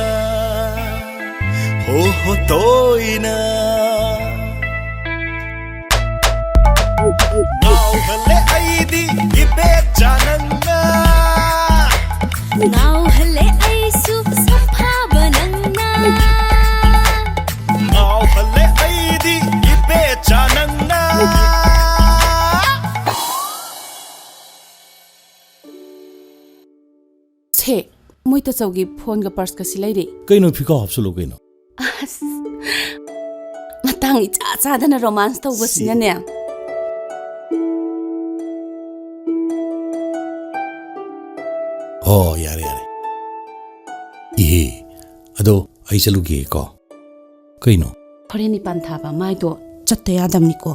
ꯍꯣ ꯍꯣ ꯇꯣꯏꯅ꯫ ꯉꯥꯎꯍꯜꯂꯦ ꯑꯩꯗꯤ ꯏꯕꯦꯆꯥ ꯅꯪꯅ꯫ ꯉꯥꯎꯍꯜꯂꯦ ꯑꯩꯁꯨ ꯁꯛꯐꯥꯕ ꯅꯪꯅ꯫ ꯉꯥꯎꯍꯜꯂꯦ ꯑꯩꯗꯤ ꯏꯕꯦꯆꯥ ꯅꯪꯅ꯫ ꯁꯦ, ꯃꯣꯏ ꯇꯥꯆꯧꯒꯤ ꯐꯣꯟꯒ ꯄꯔꯁꯀ ꯁꯤ ꯂꯩꯔꯦ꯫ ꯀꯩꯅꯣ, ꯐꯤꯈꯥꯎ ꯍꯥꯞꯆꯜꯂꯣ ꯀꯩꯅꯣ꯫ ꯑꯁ, ꯃꯇꯥꯡ ꯏꯆꯥ ꯆꯥꯗꯅ ꯔꯣꯃꯥꯟꯁ ꯇꯧꯕꯁꯤꯅꯅꯦ꯫ ꯁꯤ꯫ ꯍꯣ, ꯌꯥꯔꯦ, ꯌꯥꯔꯦ꯫ ꯏꯍꯦ, ꯑꯗꯣ ꯑꯩ ꯆꯠꯂꯨꯒꯦꯀꯣ꯫ ꯀꯩꯅꯣ? ꯍꯣꯔꯦꯟ ꯅꯤꯄꯥꯟ ꯊꯥꯕ ꯃꯥꯏꯗꯣ ꯆꯠꯇ ꯌꯥꯗꯕꯅꯤꯀꯣ꯫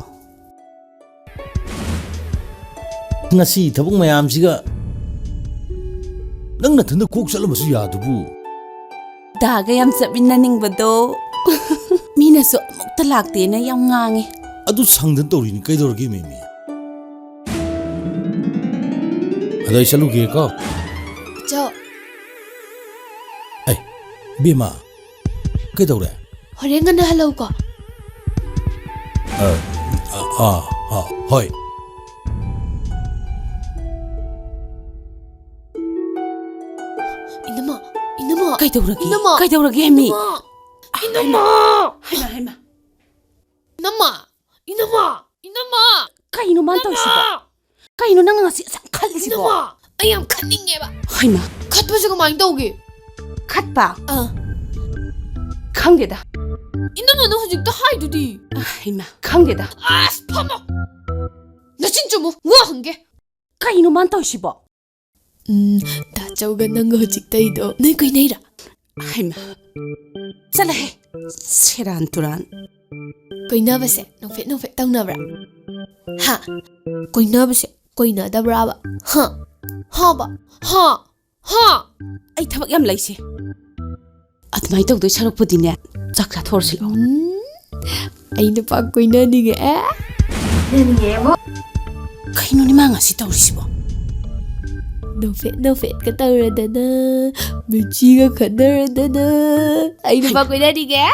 ꯉꯁꯤ ꯊꯕꯛ ꯃꯌꯥꯝꯁꯤꯒ ꯅꯪ ꯅꯊꯟꯗ ꯀꯣꯛ ꯆꯠꯂꯝꯕꯁꯨ ꯌꯥꯗꯨꯕꯨ꯫ ꯗꯥꯒ ꯌꯥꯝ ꯆꯠꯃꯤꯟꯅꯅꯤꯡꯕꯗꯣ꯫ ꯃꯤꯅꯁꯨ ꯑꯃꯨꯛꯇ ꯂꯥꯛꯇꯦꯅ ꯌꯥꯝ ꯉꯥꯡꯉꯦ꯫ ꯑꯗꯨ ꯁꯪꯗꯅ ꯇꯧꯔꯤꯅꯤ, ꯀꯩꯗꯧꯔꯒꯦ ꯃꯦꯃꯤ? ꯑꯗꯣ ꯑꯩ ꯆꯠꯂꯨꯒꯦꯀꯣ꯫ ꯆꯣ꯫ ꯑꯦ, ꯕꯦꯝꯃ, ꯀꯩꯗꯧꯔꯦ? ꯍꯣꯔꯦꯟ ꯉꯟꯅ ꯍꯜꯂꯛꯎꯀꯣ꯫ ꯑ, ꯑ, ꯑ, ꯑ, ꯍꯣꯏ꯫ ꯏꯅꯝꯃ, ꯏꯅꯝꯃ꯫ ꯀꯩꯗꯧꯔꯒꯦ? ꯏꯅꯝꯃ꯫ ꯀꯩꯗꯧꯔꯒꯦ, ꯍꯦꯃꯤ? ꯏꯅꯝꯃ꯫ ꯏꯅꯝꯃ꯫ ꯍꯩꯃꯥ, ꯍꯩꯃꯥ꯫ ꯏꯅꯝꯃ꯫ ꯏꯅꯝꯃ꯫ ꯏꯅꯝꯃ꯫ ꯀꯩꯅꯣ ꯃꯥꯅ ꯇꯧꯔꯤꯁꯤꯕꯣ? ꯏꯅꯝꯃ꯫ ꯀꯩꯅꯣ ꯅꯪꯅ ꯉꯁꯤ ꯑꯁꯨꯛ ꯈꯠꯂꯤꯁꯤꯕꯣ? ꯏꯅꯝꯃ꯫ ꯑꯩ ꯌꯥꯝ ꯈꯠꯅꯤꯡꯉꯦꯕ꯫ ꯍꯩꯃꯥ꯫ ꯈꯠꯄꯁꯦ ꯀꯃꯥꯏꯅ ꯇꯧꯒꯦ? ꯈꯠꯄ? ꯑꯥ꯫ ꯈꯪꯗꯦꯗ꯫ ꯏꯅꯝꯃꯅ ꯍꯧꯖꯤꯛꯇ ꯍꯥꯏꯗꯨꯗꯤ꯫ ꯍꯩꯃꯥ, ꯈꯪꯗꯦꯗ꯫ ꯑꯁ, ꯐꯝꯃꯣ꯫ ꯅꯆꯤꯟ ꯆꯨꯝꯃꯨ, ꯋꯥ ꯍꯪꯒꯦ꯫ ꯀꯩꯅꯣ ꯃꯥꯅ ꯇꯧꯔꯤꯁꯤꯕꯣ? ꯎꯝ, ꯇꯥꯆꯧꯒ ꯅꯪꯒ ꯍꯧꯖꯤꯛ ꯇꯧꯔꯤꯗꯣ ꯅꯣꯏ ꯀꯣꯏꯅꯩꯔꯥ? ꯍꯩꯃꯥ, ꯆꯠꯂꯍꯦ, ꯁꯦꯔꯥꯟ ꯇꯨꯔꯥꯟ꯫ ꯀꯣꯏꯅꯕꯁꯦ ꯅꯣꯛꯐꯦꯠ ꯅꯣꯛꯐꯦꯠ ꯇꯧꯅꯕ꯭ꯔꯥ? ꯍꯥ? ꯀꯣꯏꯅꯕꯁꯦ ꯀꯣꯏꯅꯗꯕ꯭ꯔꯥꯕ? ꯍꯥ? ꯍꯥꯕ? ꯍꯥ? ꯍꯥ? ꯑꯩ ꯊꯕꯛ ꯌꯥꯝ ꯂꯩꯁꯦ꯫ ꯑꯗꯨꯃꯥꯏꯅ ꯇꯧꯗꯣꯏ ꯁꯔꯨꯛꯄꯨꯗꯤꯅꯦ, ꯆꯥꯛ ꯆꯥꯊꯣꯛꯑꯁꯤ ꯂꯥꯛꯑꯣ꯫ ꯎꯝ, ꯑꯩ ꯅꯨꯄꯥ ꯀꯣꯏꯅꯅꯤꯡꯉꯛꯑꯦ꯫ ꯀꯩꯅꯣꯅꯦ ꯃꯥ ꯉꯁꯤ ꯇꯧꯔꯤꯁꯤꯕꯣ? ꯅꯣꯛꯐꯦꯠ ꯅꯣꯛꯐꯦꯠꯀ ꯇꯧꯔꯗꯅ, ꯃꯤꯆꯤꯒ ꯈꯠꯅꯔꯗꯅ꯫ ꯑꯩ ꯅꯨꯄꯥ ꯍꯩꯃꯥ꯫ ꯀꯣꯏꯅꯅꯤꯡꯉꯦ꯫